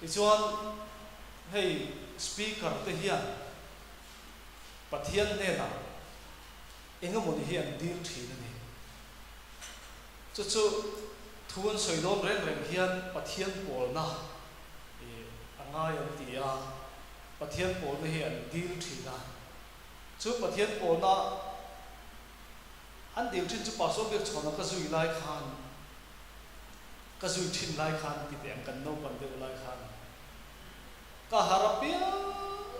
Tichuan hei Speaker te hian Pathian hnenah engemawni hi an dil thin a ni. Chu chu thu an sawi dawn reng reng hian Pathian pawlna a ngai an ti a, Pathian pawlna hi an dil thin a. Chu Pathian pawlna an dil thin chu Pastor Biakchhawna ka zui lai khan, ka zui thin lai khan ti teh ang kan naupan deuh lai khan ka harh apiang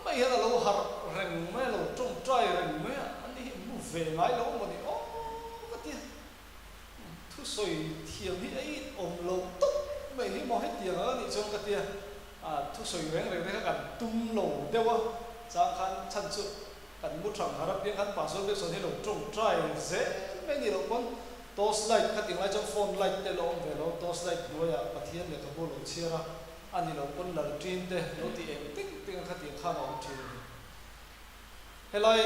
mai hian a lo harh reng mai a, lo tawngtai reng mai a, ani hi mu ve ngai lo maw ni aw ka ti a. Thusawi thiam hi a in awm lo tawp mai hi maw hetiang ang a nih chuan ka tia, thusawi reng reng te kha kan tum lo deuh a, chang khan chhan chu kan mu thang har apiang khan Pastor Biaksawn hi lo tawngtai zel mai ni loh pawn torch light kha tinglai chuan phone light te lo awm ve lo, torch light hnuaiah Pathian lehkhabu lo chhiar a, a ni loh pawn lalṭin te lo ti eng ting ting a khatiang khan a awm ṭhin a ni. Helai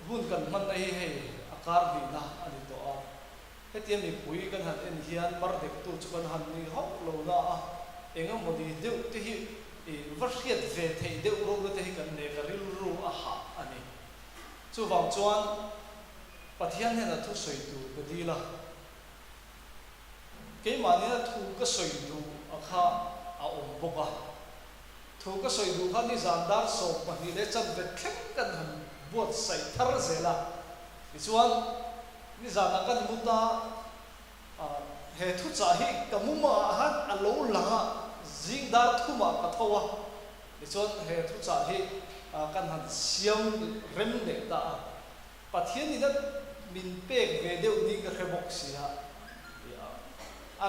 hun kan hmanna hi hei a kar hnihna a ni tawh a, hetia mipui kan han en hian mar dektu chu kan han ni hauh lo na a, eng emawni deuh te hi va hriat ve theih deuh rawhna te hi kan nei ka rilru a hah a ni. Chuvang chuan Pathian hnenah thu sawi tur ka dil a, keimahniina thu ka sawi duh a kha a awm bawk a. Thu ka sawi duh kha nizan dar 12 leh chanve thleng kan han buatsaih thar zel a, tichuan nizanah kan mu ta a, he thuchah hi ka mumah han a lo lang a, zing dar thumah ka tho a, tichuan he thuchah hi kan han siam rem leh ta a, Pathian ina min pek ve deuh niin ka hre bawk si a, a.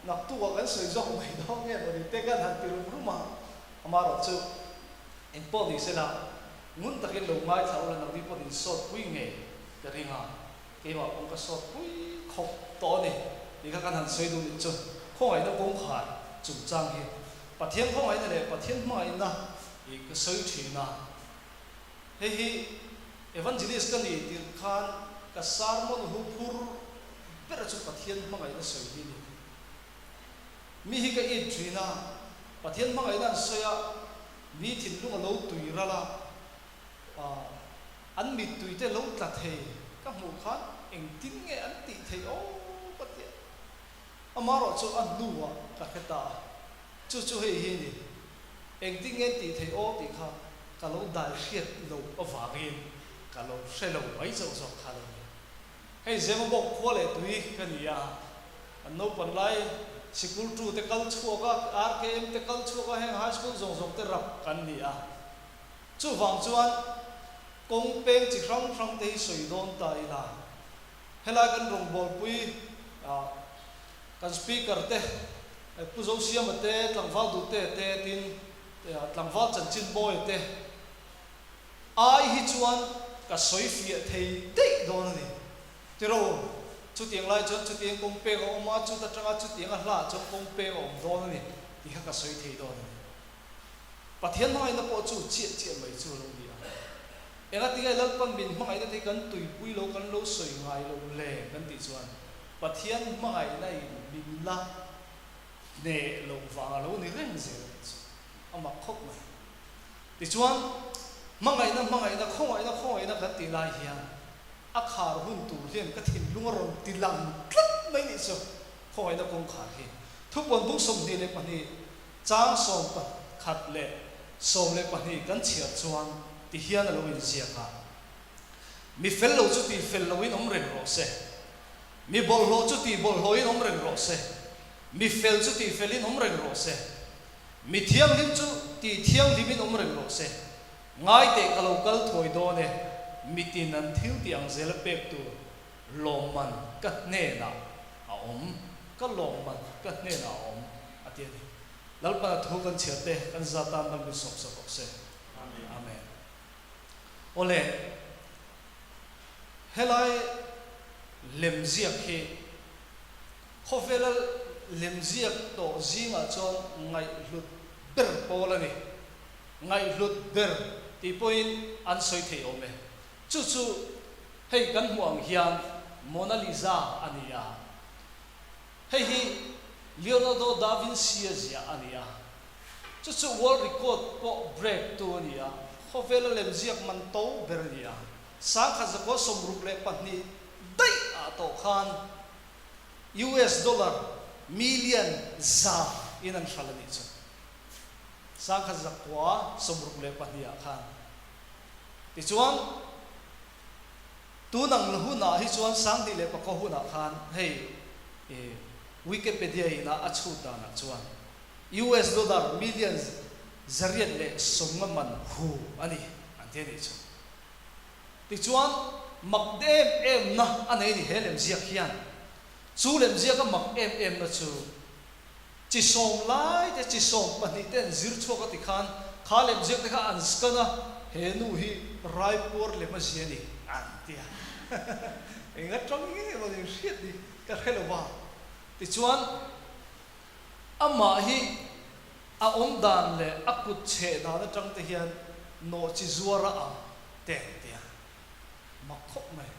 Naktukah kan sawi zawk mai dawn nge mawni te kan han ti rum rum a, amaherawh chu eng pawh ni sela ngun takin lo ngaithla ula nangni pawh in sawt pui ngei ka ring a, keimah pawh ka sawt pui khawp tawh a ni tih kha kan han sawi duh nih chu khawngaihna kawngkhar chungchang hi Pathian khawngaihna leh Pathian hmangaihna i ka sawi thin a, hei hi Evangelist ka ni tirh khan ka sermon hu phur ber chu Pathian hmangaihna sawi hi ni. Mi hi ka it thin a, Pathian hmangaihna an sawi a, mi thinlung a lo tui ral a, an mittui te lo tla thei ka hmuh khan engtin nge an tih theih aw ka ti a. Amaherawh chu a hnuah ka hre ta a, chu chu hei hi ni. Engtin nge an tih theih aw tih kha ka lo dai hriat lo avangin ka lo hre lo mai chauh zawk kha lo ni. Hei Zemabawk khua leh tui ka ni a, an naupan lai sikul tu te kal chhuak a, RKM te kal chhuak a, heng high school zawng zawng te rap kan ni a. Chuvang chuan kawng peng chi hrang hrang te hi sawi dawn ta ila, helai kan rawngbawlpui kan speaker te, Pu Zosiama te, Tlangval Duhte te tin Tlangval Chanchinmawia te, Ai hi chuan ka sawi fiah thei daih dawn a ni. Tiraw, chutiang lai chuan chutiang kawng pek a awm a, chuta tanga chutiang a hlah chuan kawng pek a awm dawn a ni tih kha ka sawi thei dawn a ni. Pathian hmangaihna pawh chu chiah chiah mai chu a lo ni a. Engatinge Lalpan min hmangaihna te hi kan tuipui lo, kan lo sawi ngai lo le kan tih chuan Pathian hmangaihna in min la hneh loh vang a lo ni reng zel a nih chu. A mak khawp mai. Tichuan, hmangaihna, hmangaihna, khawngaihna, khawngaihna kan tih lai hian a khar hun tur hian ka thinlung a rawn ti lang tlat mai nih chu khawngaihna kawngkhar hi. Thupuan bung 22 chang 11 leh 12 kan chhiar chuan ti hian a lo inziak a, Mi fel lo chu tih fel loin awm reng rawh se, mi bawlhhlawh chu tih bawlhhlawhin awm reng rawh se, mi fel chu tih felin awm reng rawh se, Mi thianghlim chu tih thianghlimin awm reng rawh se. Ngai teh ka lo kal thuai dawn e, mitin an thil tih ang zela pek tur lawmman ka hnenah a awm, ka lawmman ka hnenah a awm, a ti a ni. Lalpana thu kan chhiar te kan za tan mal min sawmsak rawh se. Amen. Awle, helai lemziak hi Khawvela lemziak tawh zingah chuan ngaihhlut ber pawl a ni. Ngaihhlut ber tih pawhin an sawi thei awm e. Chu chu hei kan hmuh ang hian Mona Lisa a ni a. Hei hi Leonardo da Vinci-a ziah a ni a. Chu chu world record pawh break tu a ni a, khawvela lemziak man to ber a ni a. 1962 daih ah tawh khan US dollar million 100 in an hral a nih chu. 1962 ah khan. Tichuan, tun ang hunah hi chuan 2009 hunah khan hei Wikipedia in a a chhut danah chuan US dollar million 850 man hu a ni an ti a nih chu. Tichuan, mak em em na a nei ni he lemziak hian. Chu lemziak a mak em em na chu chi sawm lai te chi 12 te an zir chhuak a ti khan kha lemziak te kha an scan a, he nu hi raipuar lem a zia ni an ti a. Eng atang nge maw ni hriat ni ka hre lo va. Tichuan, amah hi a awm dan leh a kut chheh dan atang te hian nawh chi zuar a ang te an ti a, mak khawp mai.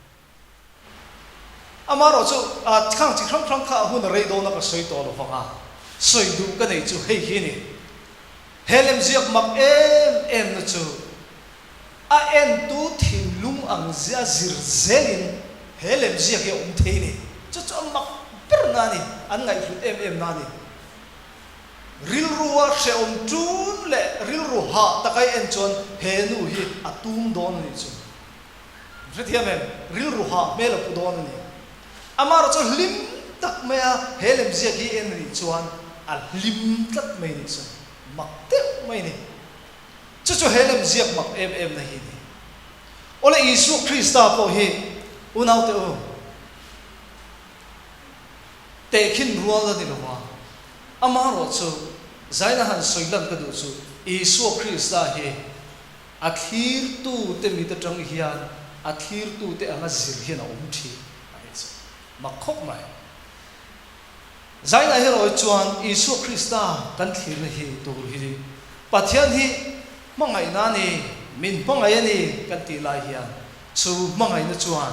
Amaherawh chu khang chi hrang hrang kha a hun a rei dawn a ka sawi tawh lo vang a, sawi duh ka nei chu hei hi a ni. He lemziak mak em em na chu a entu thinlung ang zia zir zelin he lemziak hi a awm thei a ni. Chu chu a mak ber na a ni, an ngaihhlut em em na a ni. Rilrua hrehawm ṭun leh rilru hah taka i en chuan he nu hi a tum dawn a nih chu. Hrethiam em? Rilru hah hmel a pu dawn a ni. Amaherawh chu hlim tak maia he lemziak hi en a nih chuan a hlim tlat mai a nih chu. Mak deuh mai a ni. Chu chu he lemziak mak em em na hi a ni. Awle Isua Krista pawh hi unaute u, Tehkhin rual a ni lo a, amaherawh chu zaina han sawi lan ka duh chu Isua Krista hi a thlirtute mit atang hian a thlirtute anga zir hian a awm thin a nih chu. Mak khawp mai. Zaina erawh chuan Isua Krista kan thlirna hi tur hi Pathian hi hmangaihna a ni, min hmangaih a ni kan tih lai hian chu hmangaihna chuan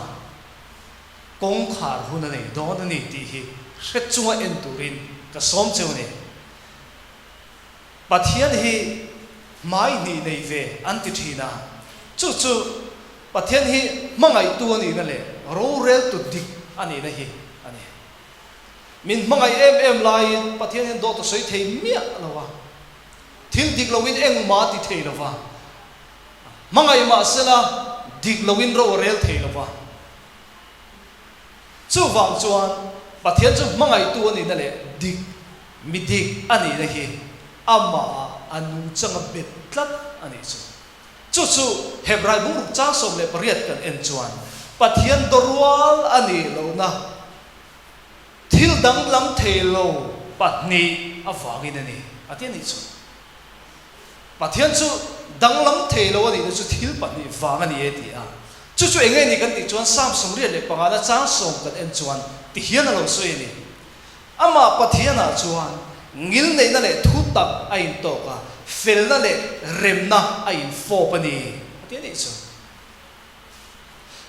kawngkhar hun a nei dawn a ni tih hi hre chunga en turin ka sawm cheu a ni. Pathian hi hmai hnih nei ve an ti thin a, chu chu Pathian hi hmangaihtu a nihna leh roreltu dik a nihna hi a ni. Min hmangaih em em laiin Pathian hian dawt a sawi thei miah lo a, thil dik loin engmah a ti thei lo va, Hmangaih mahsela dik loin ro a rel thei lo va. Chuvang chuan Pathian chu hmangaihtu a nihna leh dik, mi dik a nihna hi amahah a nungchang a bet tlat a nih chu. Chu chu Hebrai bungruk chang 18 kan en chuan Pathian dawrual a nih lohna thil danglam thei lo pahnih avangin a ni a ti a nih chu. Pathian chu danglam thei lo a nihna chu thil pahnih vang a ni e ti a. Chu chu eng nge ni kan tih chuan Psalm 75 na chang sawm kan en chuan ti hian a lo sawi a ni. Amah Pathianah chuan ngilneihna leh thu tak a intawk a, felna leh remna a infawp a ni a ti a nih chu.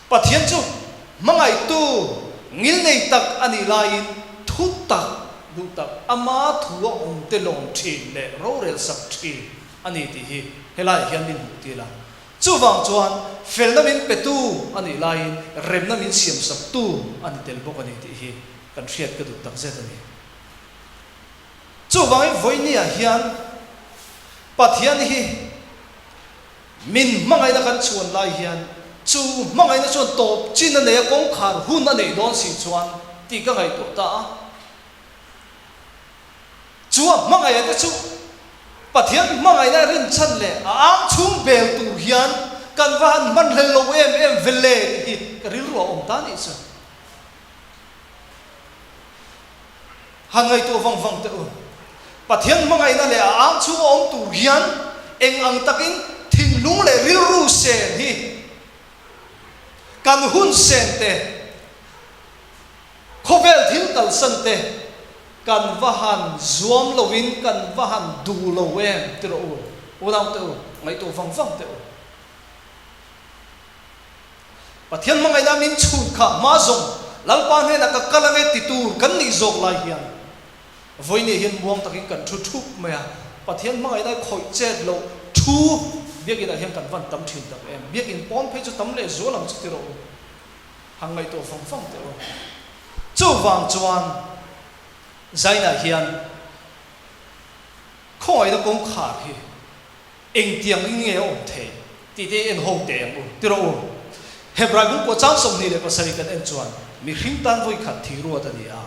Pathian chu hmangaihtu ngilnei tak a nih laiin thu tak duh tak ama thu a awm te lawm thin leh rorel sak thin a ni tih hi helaiah hian min hmuh tir a. Chuvang chuan felna min petu a nih laiin remna min siam saktu a ni tel bawk a ni tih hi kan hriat ka duh takzet a ni. Chuvangin vawinia hian Pathian hi Min hmangaihna kan chhuan lai hian chu hmangaihna chuan tawp chin a nei a, kawngkhar hun a neih dawn si chuan tih ka ngaihtuah ta a. Chu a hmangaihna te chu Pathian hmangaihna a rinchhan leh a ang chhung bel tur hian kan va han hmanhlel lo em em ve le tih hi ka rilru a awm ta nih chu. Han ngaihtuah vang vang teh u. Pathian hmangaihna leh a ang chhunga awm tur hian eng ang takin thinlung leh rilru sen hi kan hun sen te, khawvel thil kalsan te kan va han zuam loin kan va han duh lo em ti rawh u, unau te u, ngaihtuah vang vang teh u. Pathian hmangaihna min chhun kha hma zawng Lalpa hnenah ka kal ange ti tur kan nih zawk lai hian vawinia hian muang takin kan thu thup mai a. Pathian hmangaihna hi khawih chet loh thu Biakinah hian kan van tam thin tak em? Biakin pawn phei chu tam leh zual ang chu ti rawh u. Han ngaihtuah fang fang teh u. Chuvang chuan Zainah hian khawngaihna kawngkhar hi Engtiang in nge a awm theih tih te en ho teh ang u, ti rawh u. Hebrai bungkua chang 27 kan en chuan mihring tan vawi khat thi ruat a ni a,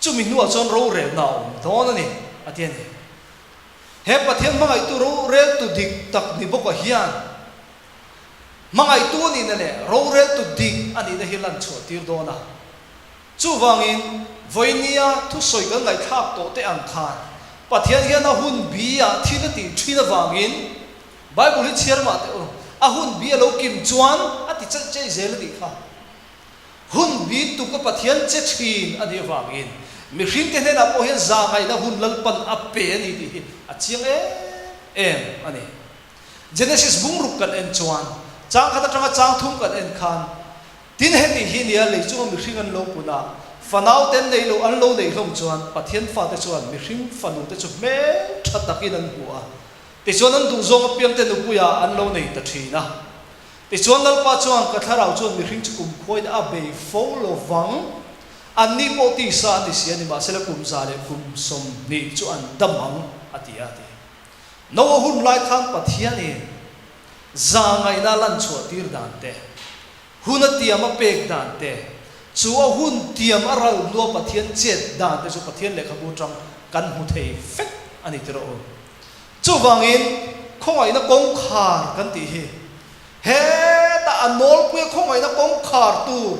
chumi hnuah chuan rorelna a awm dawn a ni, a ti a ni. He Pathian hmangaihtu roreltu dik tak ni bawkah hian hmangaihtu a nihna leh roreltu dik a nihna hi lan chhuah tir dawn a. Chuvangin, vawinia thusawi kan ngaihthlak tawh te ang khan, Pathian hian a hun bi-ah thil a tih thin avangin, Bible hi chhiar mah teh u, a hun bi a lo kim chuan a ti chaih chaih zel a nih kha. Hun bi tuka Pathian che thin a nih avangin, mihringte hnenah pawh hian zahngaihna hun Lalpan a pe a ni tih hi a chiang em em a ni. Genesis bungruk kan en chuan, chang khat atanga chang thum kan en khan, Tin, heti hi nia lei chunga mihring an lo pun a, fanau ten nei lo an lo neih hlawm chuan Pathian fate chuan mihring fanute chu hmel tha takin an hmu a, tichuan an duhzawng apiangte nupuiah an lo nei ta thin a. Tichuan Lalpa chuan, Ka thlarau chuan mihring chu kumkhuain a bei fo lo vang, anni pawh tisa an ni si a, nimahsela kum 120 chu an dam ang, a ti a, a ti. Noa hun lai khan Pathianin zahngaihna lan chhuah tir dan te, Hun a tiam a pek dan te, chu a hun tiam a ral hnua Pathian chet dan te chu Pathian lehkhabu atang kan hmu thei vek a ni tirh u. Chuvangin khawngaihna kawngkhar kan tih hi hetah a nawlpuia khawngaihna kawngkhar tur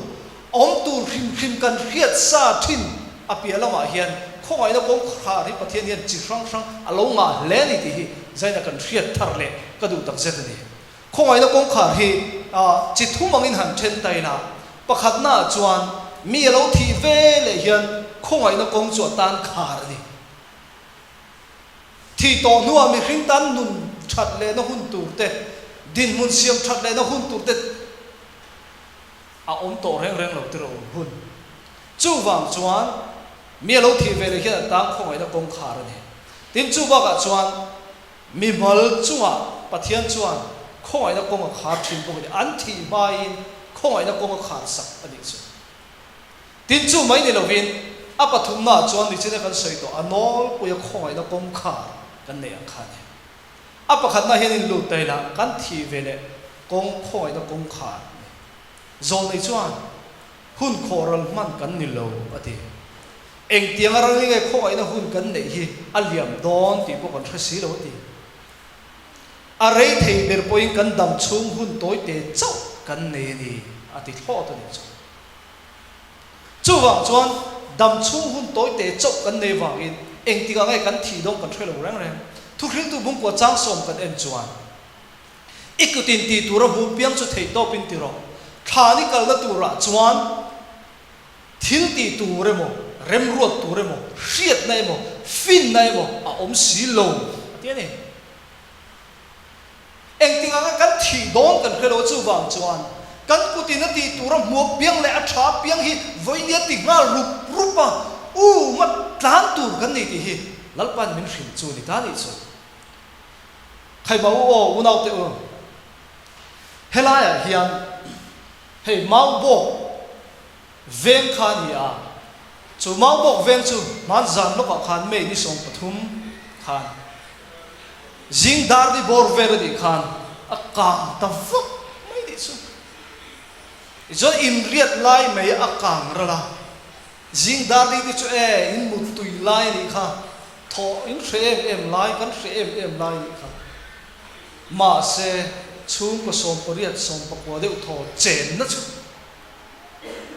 awm tur hrim hrim kan hriat sa thin a piah lamah hian khawngaihna kawngkhar hi Pathian hian chi hrang hrang a lo ngah hle a ni tih hi zaina kan hriat thar leh ka duh takzet a ni. Khawngaihna kawngkhar hi chi thum angin han then ta ila, pakhatnaah chuan mi a lo thih ve leh hian khawngaihna kawng chu a tan khar a ni. Thih tawh hnuah mihring tan nun that lehna hun tur te, dinhmun siam that lehna hun tur te a awm tawh reng reng lo tirh hun. Chuvang chuan mi a lo thih ve leh hian a tan khawngaihna kawngkhar a ni. Tin, chu bakah chuan Mimal chungah Pathian chuan khawngaihna kawng a khar thin bawk a ni. An thih hmain khawngaihna kawng a khar sak a nih chu. Tin, chu mai ni lovin a pathumnaah chuan nichina kan sawi tawh a nawlpuia khawngaihna kawng khar kan nei ang kha a ni. A pakhatna hian in lut ta ila kan thih ve leh kawng khawngaihna kawng khar a ni. Zawlnei chuan hun khawhral hman kan ni lo a ti. Engtiang a rang nge khawngaihna hun kan neih hi a liam dawn tih pawh kan hre si lo a ti. A rei thei ber pawhin kan dam chhung hun tawi te chauh kan nei a ni a ti thlawt a nih chu. Chuvang chuan dam chhung hun tawi te chauh kan nei vangin engtikah nge kan thih dawn kan hre lo reng reng. Thuhriltu bungkua chang sawm kan en chuan I kutin tih tura hmuh piang chu theih tawpin ti rawh. Thlan i kalna turah chuan Thil tih tur emaw, remruat tur emaw, hriatna emaw, finna emaw a awm si lo, a ti a ni. Engtik anga kan thih dawn kan hre lo a, chuvang chuan kan kutin a tih tur a hmuh apiang leh a tha apiang hi vawinia ti nghal rup rup a, u mat tlan tur kan ni tih hi Lalpa'n min hrilh chu ni ta nih chu. Khaimah u aw, unaute u, helaiah hian Hei Maubawk veng kha a ni a, chu Maubawk veng chu hmanzan lawkah khan May ni 13 khan zing dar ni bawr vel a nih khan a kang ta vak mai nih chu. Tichuan inriat lai mai a kang ral a, zing dar ni te chu e in mut tui lai a nih kha, thawh in hre em em lai, kan hre em em lai a nih kha. Mahse, chhungkaw 18, 19 deuh thaw chenna chu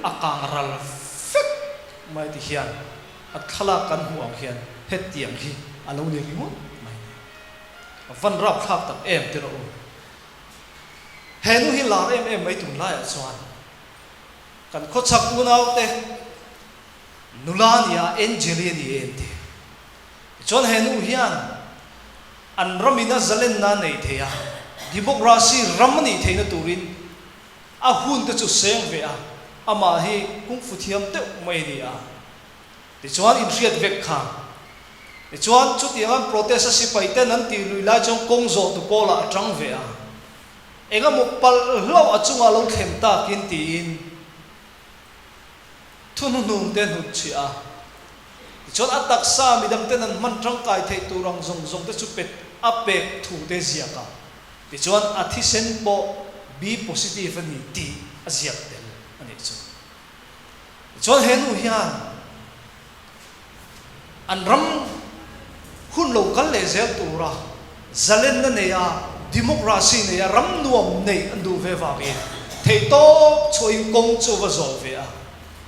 a kang ral vek mai ti hian a thlalak kan hmuh ang hian hetiang hi a lo ni ringawt mai. A van rapthlak tak em ti rawh u. He nu hi lar em em mai tunlaiah chuan kan khawchhak unaute nula nia Angeli a ni e an ti. Tichuan he nu hian an ramin a zalenna a nei thei a, democracy ram a nih theihna turin a hunte chu seng ve a, amah hi kungfu thiam deuh mai a ni a. Tichuan inhriat vek kha. Tichuan, chutiang an protest a sipai ten an tih lui lai chuan kawng zawh tu pawlah a tang ve a. Engemaw palh hlauh a chungah lo thlen takin tiin thu hnuhnung te hnut chhiah a. Tichuan, a taksa midang ten an hman tangkai theih tur ang zawng zawng te chu pet a pek thu te ziak a. Tichuan, a thisen pawh B positive a ni tih a ziak tel a nih chu. Tichuan, he nu hian. An ram hun lo kal leh zel tura zalenna neia democracy neia ram nuam neih an duh ve vangin theihtawp chhuahin kawng chu va zawh ve a,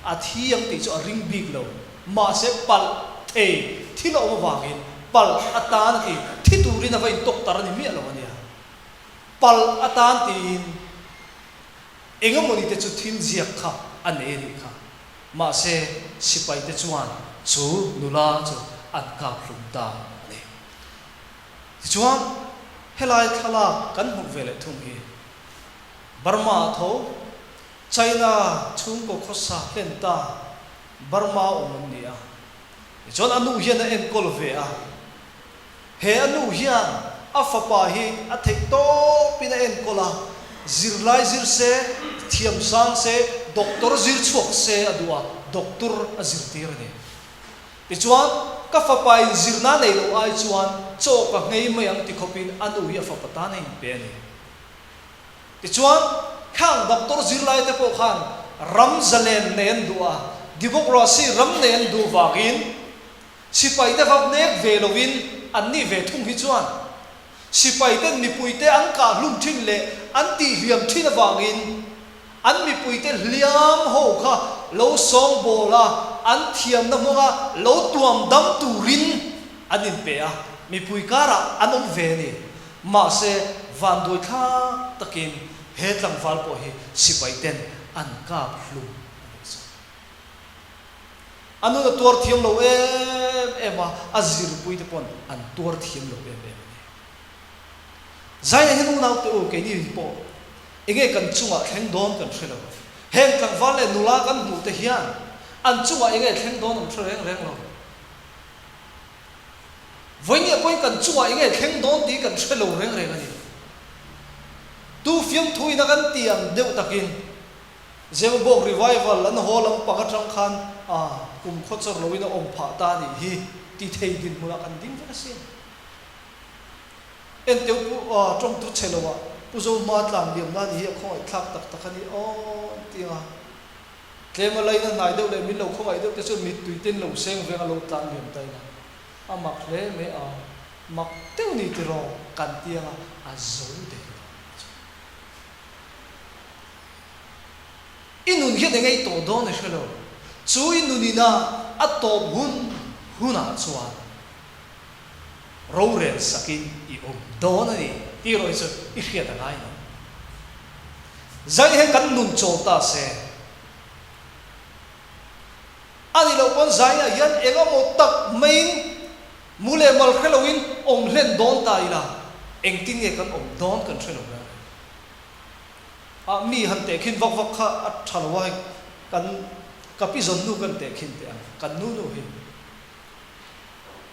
a thi ang tih chu a ring bik lo. Mahse palh thei thil a awm avangin palh atan a ti, thi turin a va intawk tar a ni miah lo a nia. Palh atan tiin engemawni te chu thil ziak kha a nei a nih kha. Mahse, sipaite chuan chu nula chu an kap hlum ta a ni. Tichuan, helai thlalak kan hmuh ve leh thung hi Burma-ah tho, China chhungkaw khawsa hlen ta Burma awm an ni a. Tichuan, a nu hian a enkawl ve a. He a nu hian a fapa hi a theih tawpin a enkawl a, zirlai zir se, thiam sang se, doctor zir chhuak se a duh a, doctor a zirtir a ni. Tichuan, ka fapa in zirna nei loh ai chuan chaw ka nghei mai ang ti khawpin a nu hi a fapa tan a inpe a ni. Tichuan, khang doctor zirlai te pawh khan ram zalen nei an duh a, democracy ram nei an duh vangin, Sipaite vak nek ve loin an nih ve thung hi chuan sipaiten mipuite an kah hlum thin leh an tih hliam thin avangin an mipuite hliam ho kha lo sawngbawl a, an thiamna hmanga lo tuam dam turin an inpe a, mipui karah an awm ve a ni. Mahse, vanduai thlak takin he tlangval pawh hi sipaiten an kap hlum a nih chu. A nun a tuar thiam lo em em a, a zirpui te pawn an tuar thiam lo em em a ni. Zaina hian unau te u, keini pawh enge kan chungah thleng dawn kan hre lo. Heng tlangval leh nula kan hmuh te hian an chungah enge thleng dawn an hre reng reng lo. Vawinia pawhin kan chungah enge thleng dawn tih kan hre lo reng reng a ni. Tu fiamthu ina kan ti ang deuh takin Zemabawk Revival an haw lampang atang khan a kum khaw chawr loin a awm phah ta anih hi ti thei dinhmunah kan ding vek asin. Enteu pu a tawngtu chhe loah Pu Zohma tlan liamna anih hi a khawngaih thlak tak tak a ni aw an ti ang a. Tlema laina hnai deuh leh min lo khawngaih deuh te chuan mittui ten lo seng veng a lo tlan liam ta ila a mak hle mai a, mak deuh ni tiraw kan ti ang a, a zo der lo. I nun hian eng ei tawh dawn i hre lo. Chu i nunina a tawp hun hunah chuan rorel sakin i awm dawn a ni tih erawh hi chu i hriat a ngai lo. Zai hian kan nun chawl ta se. A nih loh pawn zaiah hian eng emaw tak maiin mu leh mal hre loin awm hlen dawn ta ila engtin nge kan awm dawn kan hre lo reng reng. Ah mi han tehkhin vak vak kha a tha lo a hei kan ka pi zawn nu kan tehkhin teh ang kan nu nu hi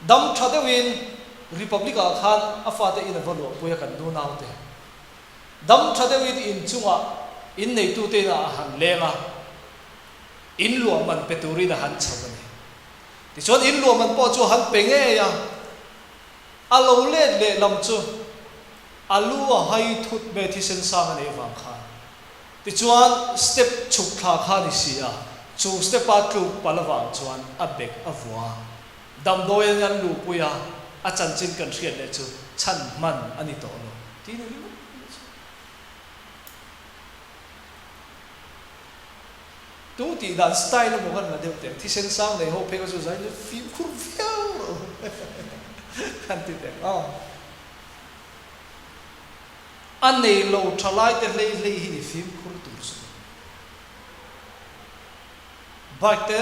dam tha deuhin Republic ah khan a fate in a va luahpui a kan nu naute dam tha deuhin inchungah in neitute inah a han leng a in luah man pe turin a han chho a ni tichuan in luah man pawh chu a han pe ngei a a lo let leh lam chu A lu a hai thut mai thisen sang a neih vang khan. Tichuan step chhuk thla kha a ni si a, chu step a tluk palh avang chuan a bek a vua. Damdawiin an luhpui a, a chanchin kan hriat leh chu chhan hman a ni tawh lo tih ni ringawt mai chu. Tu tih dan style emaw kan la deuh teh ang, thisen sang nei ho phei kha chu zai chu fimkhur viau rawh u kan ti teh ang aw. A nei lo tha lai te hlei hlei hi ni fimkhur tur chu ni. Bike te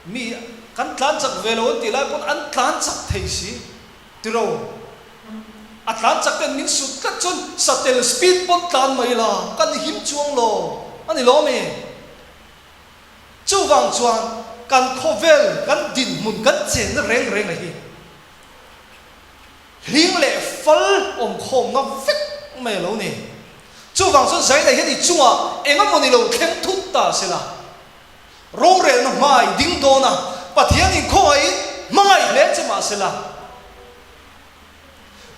mi kan tlan chak ve lo an tih lai pawn an tlan chak thei si tiro. A tlan chak ten min sut tlat chuan satel speed pawn tlan mai la kan him chuang lo a ni lawm e. Chuvang chuan kan khawvel kan dinhmun kan chenna reng reng a hi. Hling leh fal awmkhawmna vek mai a lo ni. Chuvang chuan Zaina hian i chungah eng emaw ni lo thleng thut ta se la, rorelna hma i ding dawn a, Pathianin khawngaihin hmangaih hle che mah se la,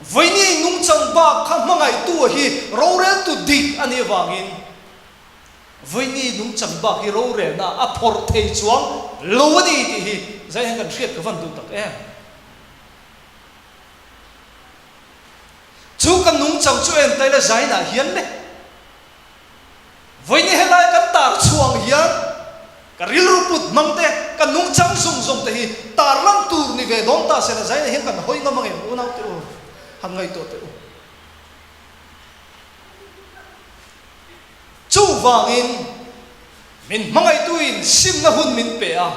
Vawiini nungchang bak kha hmangaihtu hi roreltu dik a nih avangin Vawiini nungchang bak hi rorelna a phawrh thei chuang lo a ni tih hi Zaina hian kan hriat ka van duh tak em. Chu ka nungchang chu entai la zainah hian le. Vawiini helai kan tar chhuah ang hian ka rilru put hmang te, ka nungchang zawng zawng te hi tarlan tur ni ve dawn ta se la zainah hian kan hawi ngam ang em unau te u, han ngaihtuah teh u. Chuvangin min hmangaihtuin simna hun min pe a.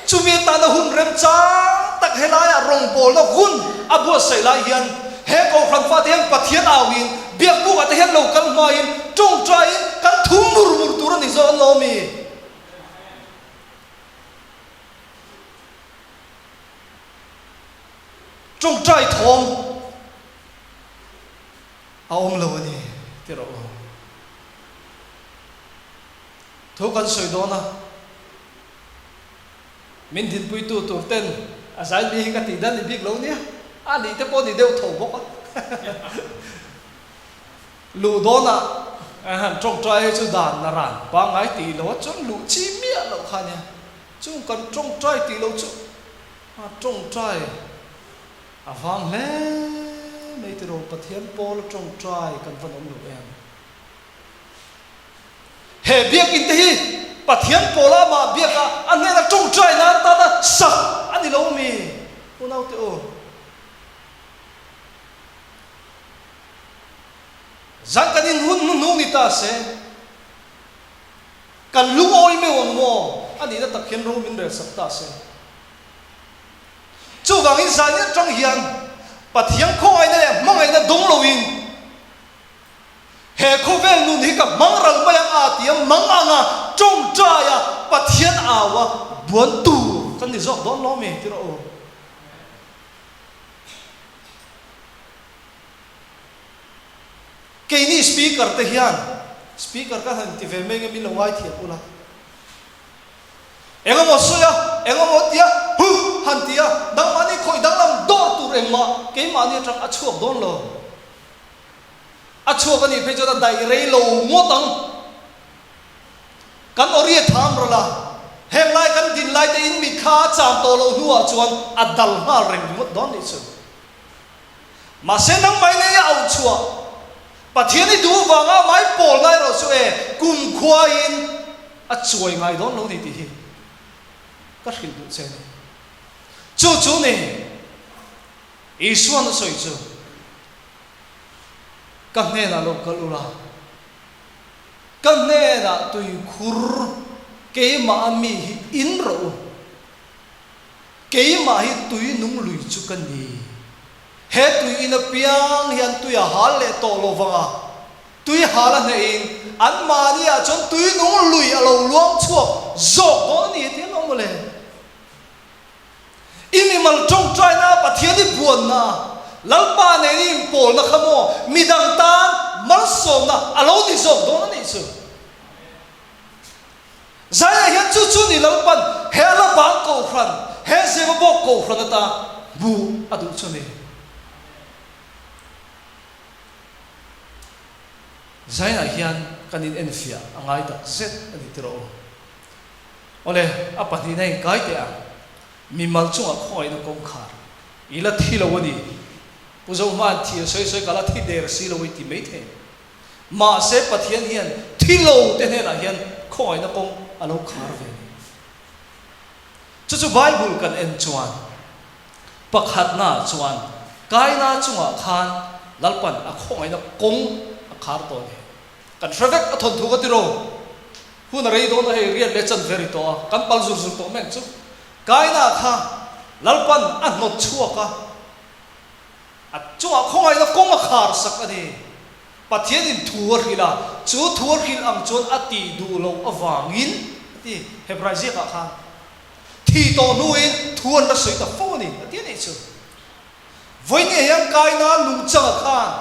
Chumi atana hun remchang tak helaiah rawngbawlna hun a buatsaih lai hian he Kohhran fate hian Pathian auin biakbukah te hian lo kal hmain tawngtaiin kan thum mur mur tur a ni zawk an lo mi? Tawngtai thawm a awm lo a ni ti rawh u. Thu kan sawi dawn a. Min dinpuitu tur ten a zai mi hi ka tih dan ni bik lo nia, a nih te pawh ni deuh tho bawk a. Luh dawnah a han tawngtai hi chu dan a ran pangngai tih lo a chuan luh chi miah loh kha nia. Chung kan tawngtai tih loh chu a tawngtai a vang hle mai tiraw Pathian pawl a tawngtai kan van awm lo em. He biakinn te hi Pathian pawla amah biaka a hnena tawngtai nan tana sak a ni lo mi? Unaute u, zan kan in hun hnuhnung ni ta se, kan lungawi meuh ang maw? A nihna tak hian ro min rel sak ta se. Chuvangin zan atang hian Pathian khawngaihna leh hmangaihna dawng loin, He khawvel nun hi ka hmang ral mai ang a ti a, mang anga tawngtaia Pathian au a buan tur kan ni zawk dawn lo mi ti rawh u. Keini speaker te hian speaker ka han ti ve mai nge min lo ngaithiam ula. Engemaw sawi a, engemaw tia huh han ti a, nangmahni khawih danglam dawr tur engmah keimahni atang a chhuak dawn lo. A chhuak a nih phei chuan a daih rei lo ngawt ang. Kan awri a tham rawlh a, heng lai kan din lai te in mitthla a cham tawh loh hnuah chuan a dal nghal reng ringawt dawn nih chu. Mahse nangmah in ei a auh chhuah Pathian i duh vanga mai pawl ngai rawh chu e, kumkhuain a chuai ngai dawn lo ni tih hi ka hrilh duh che a ni. Chu chu ni Isuan a sawi chu. Ka hnenah lo kal ula, ka hnenah tuikhur keimah a mi hi in rawh u, keimah hi tui nung lui chu ka ni. He tui in apiang hian tui a hal leh tawh lo vang a, tui hal a hnehin anmahni ah chuan tui nung lui a lo luang chhuak zawk dawn a ni ti an awm mawle. I mimal tawngtaina a Pathian i buanna, Lalpa nen i inpawlna kha maw midang tan malsawmna a lo ni zawk dawn a nih chu. Zaiah hian chu chu ni Lalpan he a la bang kohhran, he Zemabawk kohhran ata hmuh a duh chu a ni. Zaiah hian kan in enfiah a ngai tak zet a ni tirh aw. Awle, a pahnihna in kai teh ang. Mimal chungah khawngaihna kawngkhar i la thi lo a ni. Pu Zohma'n thi a sawi sawi ka la thi der si lo i ti mai thei. Mahse Pathian hian thi lo te hnenah hian khawngaihna kawng a lo khar ve a ni. Chu chu Bible kan en chuan pakhatnaah chuan Kaina chungah khan Lalpan a khawngaihna kawng a khar tawh a ni. Kan hre vek a thawnthu ka ti ro. Hun a rei dawn a hei riat leh chan ve ri tawh a, kan pal zur zur tawh mek chu. Kaina kha Lalpan a hnawt chhuak a, a chungah khawngaihna kawng a khar sak a ni. Pathianin thu a hrilh a, chu thu a hrilh ang chuan a tih duh loh avangin a ti, Hebrai ziakah khan thi tawh hnuin thu an la sawi ta fo a ni, a ti a nih chu. Vawinia hian Kaina nungchanga khan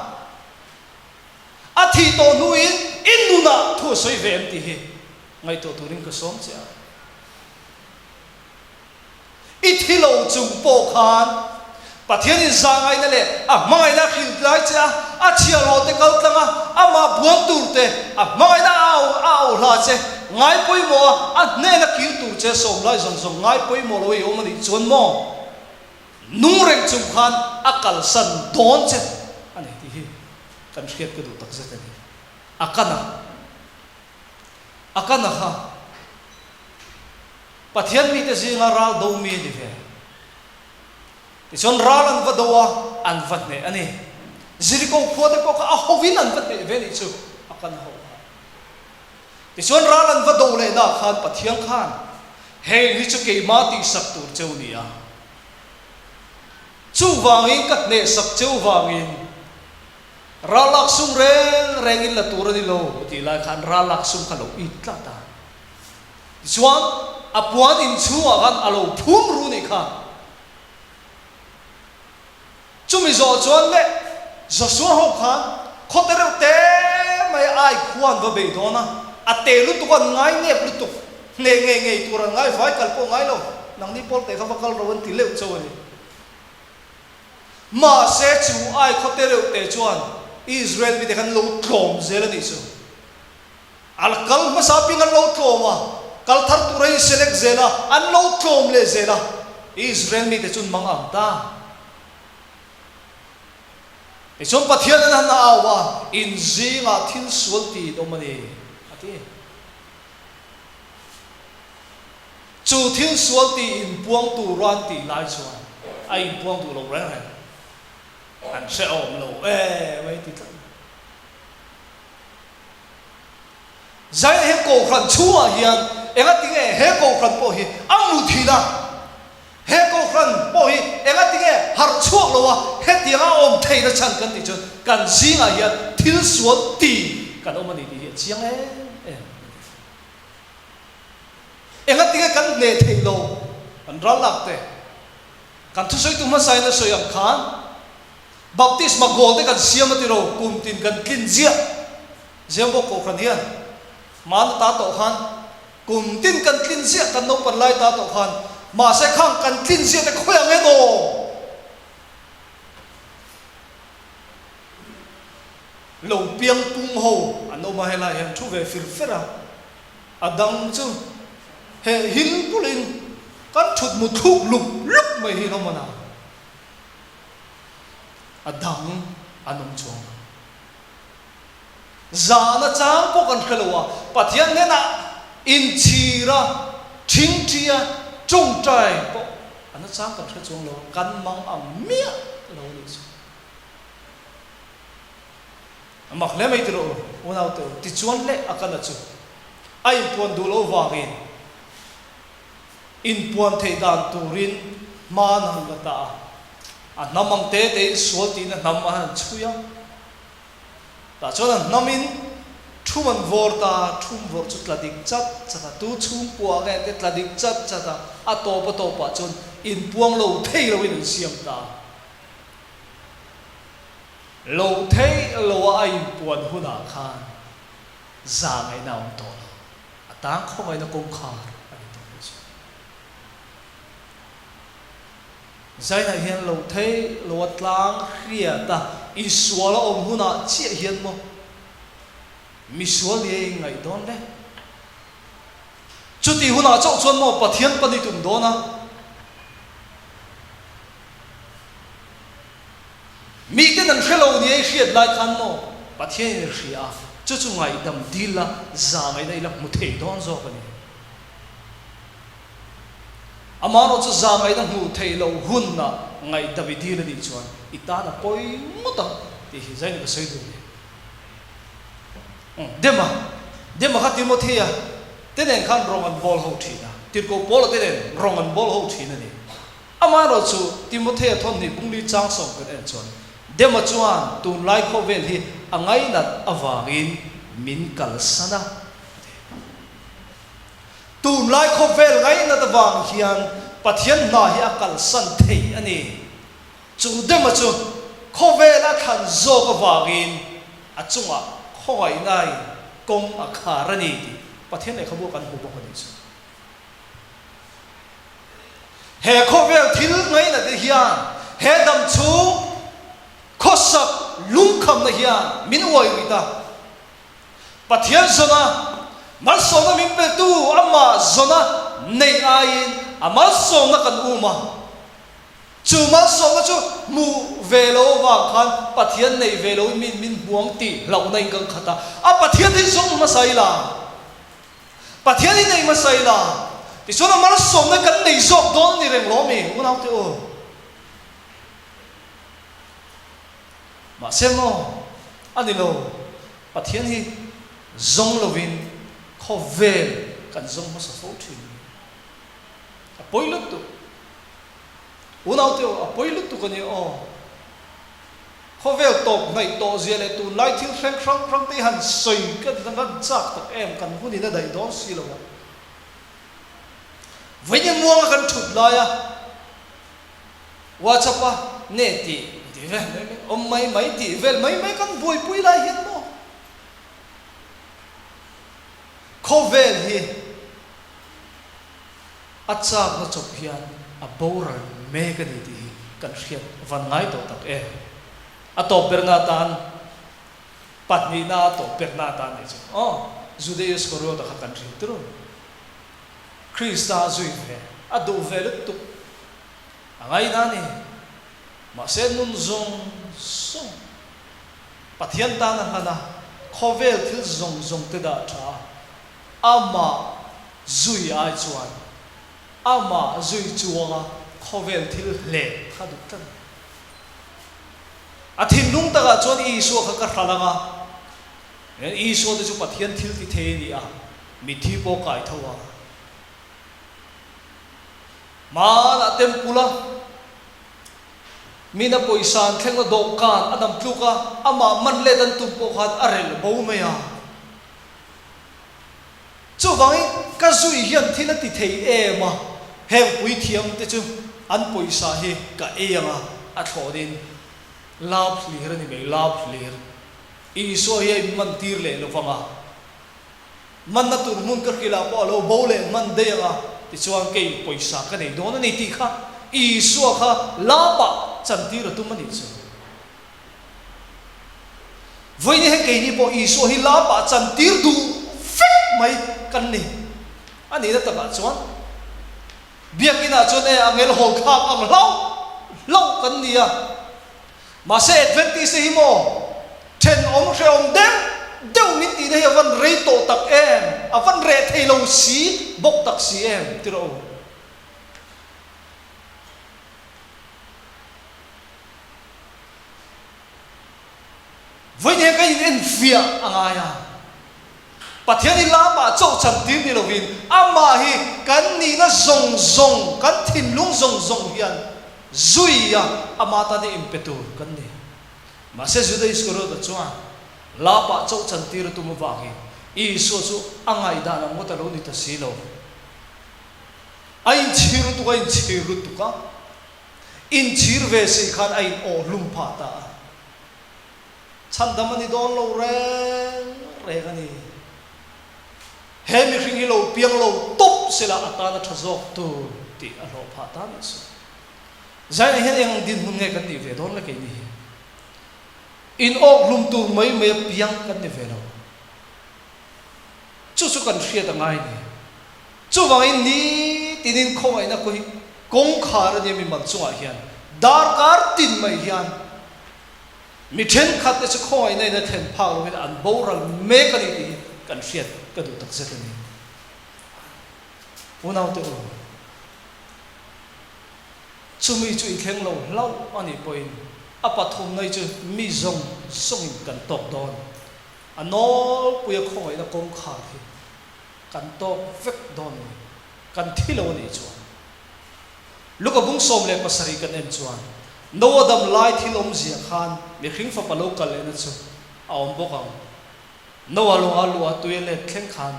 a thih tawh hnuin i nunah thu a sawi ve em tih hi ngaihtuah turin ka sawm che a. I thi lo chung pawh khan Pathian in zahngaihna leh a hmangaihna a hrilh tlai che a, a chhiahhlawh te kal tlang a, amah buan tur te, a hmangaihna a au a au hla che, ngai pawimawh a, a hnena kir tur che sawm lai zawng zawng ngai pawimawh lo i awm a nih chuan maw? Nung reng chung khan a kalsan dawn che a ni tih hi kan hriat ka duh takzet a ni. A kan a, a kan a kha. Pathian mite zinga ral do mi a ni ve. Tichuan ral an va do a, an va hneh a ni. Jeriko khua te pawh kha a hovin an va hneh ve nih chu a kan ho kha. Tichuan ral an va do lehna khan Pathian khan, Heng hi chu keimah tihsak tur cheu ni a. Chuvangin ka hnehsak cheu vangin ral lak sum reng rengin la tur a ni lo tih lai khan ral lak sum kha lo it tlat a. Tichuan, a puan inchhungah khan a lo phum ru nih kha. Chumi zawh chuan leh Joshua ho khan khaw te reuh te mai ai khua an va bei dawn a, a te lutuk an ngai nep lutuk, hneh ngei ngei tur an ngai vai kal pawh ngai lo, nangni pawl te kha va kal ro an ti leuh chauh a ni. Mahse chu ai khaw te reuh te chuan Israel mite khan lo tlawm zel a nih chu. A la kal hmasa apiang an lo tlawm a, kal thar tur a inselect zel a, an lo tlawm leh zel a, Israel mite chu an mang ang ta. Tichuan Pathian an han au a, In zingah thil sual ti in awm a ni, a ti. Chu thil sual ti inpuang tura an tih lai chuan a inpuang duh lo reng reng. An hrehawm lo em a ti tlat. Zaia hian Kohhran chhungah hian engatinge he Kohhran pawh hi a mu thin a, he Kohhran pawh hi engatinge harh chhuak lo a, hetianga a awm theihna chhan kan tih chuan kan zingah hian thil sual ti kan awm a ni tih hi a chiang em em a ni. Engatinge kan hneh theih lo kan ral lak te, kan thusawitu hmasain a sawi ang khan, Baptisma goal te kan siam a ti ro, kum tin kan tlin ziah. Ziambawk Kohhran hian hmaan ata tawh khan kum tin kan tlin ziah kan naupan lai ta tawh khan mahse khang kan tlin ziah te khawi ang emaw lo piang pung ho an awm a helai hian thu ve fir fer a, a dang chu heh hil pulin kan thut mu thluk lup lup mai hi hlawm a na. A dang an awm chuang lo. Zahna chang pawh kan hre lo a, Pathian hnenah inchhir a, thingthi a, tawngtai pawh a na chang kan hre chuang lo a, kan mang ang miah lo a nih chu. A mak hle mai tiraw u, unaute u, tichuan leh a kana chu a inpuan duh loh vangin, Inpuan theih dan turin hma an han la ta a, a hnam ang te tein sual tihna hnam an han chhui a. Tah chuan a hnamin thum an vawr ta a, thum vawrh chu tla dik chat chat a, tu chhungkua nge te tla dik chat chat a, a tawp a tawpah chuan inpuang lo thei loin an siam ta a. Lo thei loa a inpuan hunah khan zahngaihna a awm tawh lo. A tang khawngaihna kawngkhar a ni tawh mai chu. Zainah hian lo thei lo a tlang hriat a, Isual a awm hunah chiah hian maw misual ni a inngaih dawn le? Chutih hunah chauh chuan maw Pathian pan i tum dawn a? Miten an hre lo nia i hriat lai khan maw Pathianin i hria a, chu chu ngaihdam dil la zahngaihna i la hmu thei dawn zawk a ni. Amaherawh chu zahngaihna hmuh theih loh hunah ngaihdam i dil a nih chuan i tan a pawi ngawt ang tih hi zain ka sawi duh a ni. Dema, Dema kha Timothea te nen khan rawng an bawl ho thin a, Tirhkoh Paula te nen rawng an bawl ho thin a ni. Amaherawh chu, Timothea thawmhnih bungli chang sawm kan en chuan, Dema chuan tunlai khawvel hi a ngainat avangin min kalsan a, a ti. Tunlai khawvel ngainat avang hian Pathian hna hi a kalsan thei a ni. Chu Dema chu khawvel a thlan zawk avangin a chungah khawngaihnain kawng a khar a ni tih Pathian lehkhabu kan hmu bawk a nih chu. He khawvel thil ngaihna te hian he dam chhung khawsak lungkhamna hian min uai rit a. Pathian zawna malsawmna min petu amah zawna neih aiin a malsawmna kan um a. Chu malsawmna chu hmuh ve lo avang khan Pathian neih ve loin min min hmuang tih hlauhna in kan khat a. A Pathian hi zawng hmasa ila, Pathian hi nei hmasa ila, tichuan a malsawmna kan nei zawk dawn a ni reng lawm i unaute u. Mahse maw, a ni lo, Pathian hi zawng lovin khawvel kan zawng hmasa fo thin a ni. A pawi lutuk. Unaute aw, a pawi lutuk a nia aw. Khawvel tawp hnaih tawh zia leh tunlai thil hreng hrang hrang te hi han sawi ka han chak tak em, kan hun in a daih dawn si lo a. Vawiin muanga kan thut laia WhatsApp a ne tih tih vel mai mai, awm mai mai tih vel mai mai kan buaipui lai hian maw khawvel hi A chakna chawp hian a boral mek a ni tih hi kan hriat van ngai tawh tak e. A tawp berna atan, pahnihna a tawp berna atan nih chu aw, Juda Iskariota kha kan hrilh tirh. Krista a zui ve, a duh ve lutuk a ngaihna a ni. Mahse nun zawng zawng Pathian tan a hlan a, khawvel thil zawng zawng te dah tha a, Amah zui ai chuan amah zui chuanga khawvel thil hlep kha duh tlat a. A thinlung takah chuan Isua kha ka hral ang a, Isua te chu Pathian thil ti thei a ni a, mitthi pawh kai tho a. Hmanah temple a mina pawisa an thlengna dawhkan a dam tluk a, amah man let an tum pawh khan a relh bo mai a. Chuvangin ka zui hian thil a ti thei em a, heng puithiam te chu an pawisa hi ka ei ang a, a thlawnin lap hlir a ni mai, lap hlir. Isua hi a inmantir leh lo vang a, manna tur hmun ka hrilh ah pawh a lo bo leh hman daih ang a, tichuan kei pawisa ka nei dawn a ni tih kha Isua kha lapah chantir a tum a nih chu. Vawiin hian keini pawh Isua hi lapa chantir duh vek mai kan ni. A nihna takah chuan Biakinah chuan e angel hawl thlak ang hlauh hlauh kan ni a. Mahse Adventist te hi maw thenawm hrehawm deuh deuh min tihna hi a van rei tawh tak em, a van reh thei lo si bawk tak si em ti rawh u. Vawiin hian ka inenfiah a ngai a, Pathian hi lamah chauh chantir ni lovin amah hi kan nihna zawng zawng, kan thinlung zawng zawng hian zui a, ama tan hi inpe tur kan ni. Mahse Juda Iskariota chuan lamah chauh chantir a tum avangin Isua chu a ngaihdan ang ngawt a lo ni ta si lo. A inchhir lutuk a inchhir lutuk a. Inchhir ve si khan a in awh hlum phah ta a. Chhandam a ni dawn lo reng reng a ni. He mihring hi lo piang lo tawp sela a tan a tha zawk tur tih a hlawh phah ta nih chu. Zainah hian eng dinhmun nge kan nih ve dawn le keini hi? In awk hlum tur mai mai a piang kan ni ve lo. Chu chu kan hriat a ngai a ni. Chuvangin nitinin khawngaihna khaw hi kawngkhar a nia mimal chungah hian darkar tin mai hian mi thenkhat te chu khawngaihna in a thlen phak lovin an boral mek a ni tih hi kan hriat ka duh takzet a ni. Unaute u, chumi chu i thleng lo hlauh a nih pawhin a pathumna hi chu mi zawng zawngin kan tawk dawn. A nawlpuia khawngaihna kawngkhar hi Kan tawk vek dawn ni. Kan thi lo a nih chuan. Luka bung 17 kan en chuan Noa dam lai thil awmzia khan mihring fapa lo kal lehna chu a awm bawk ang. Noa lawnga luah tui a let thleng khan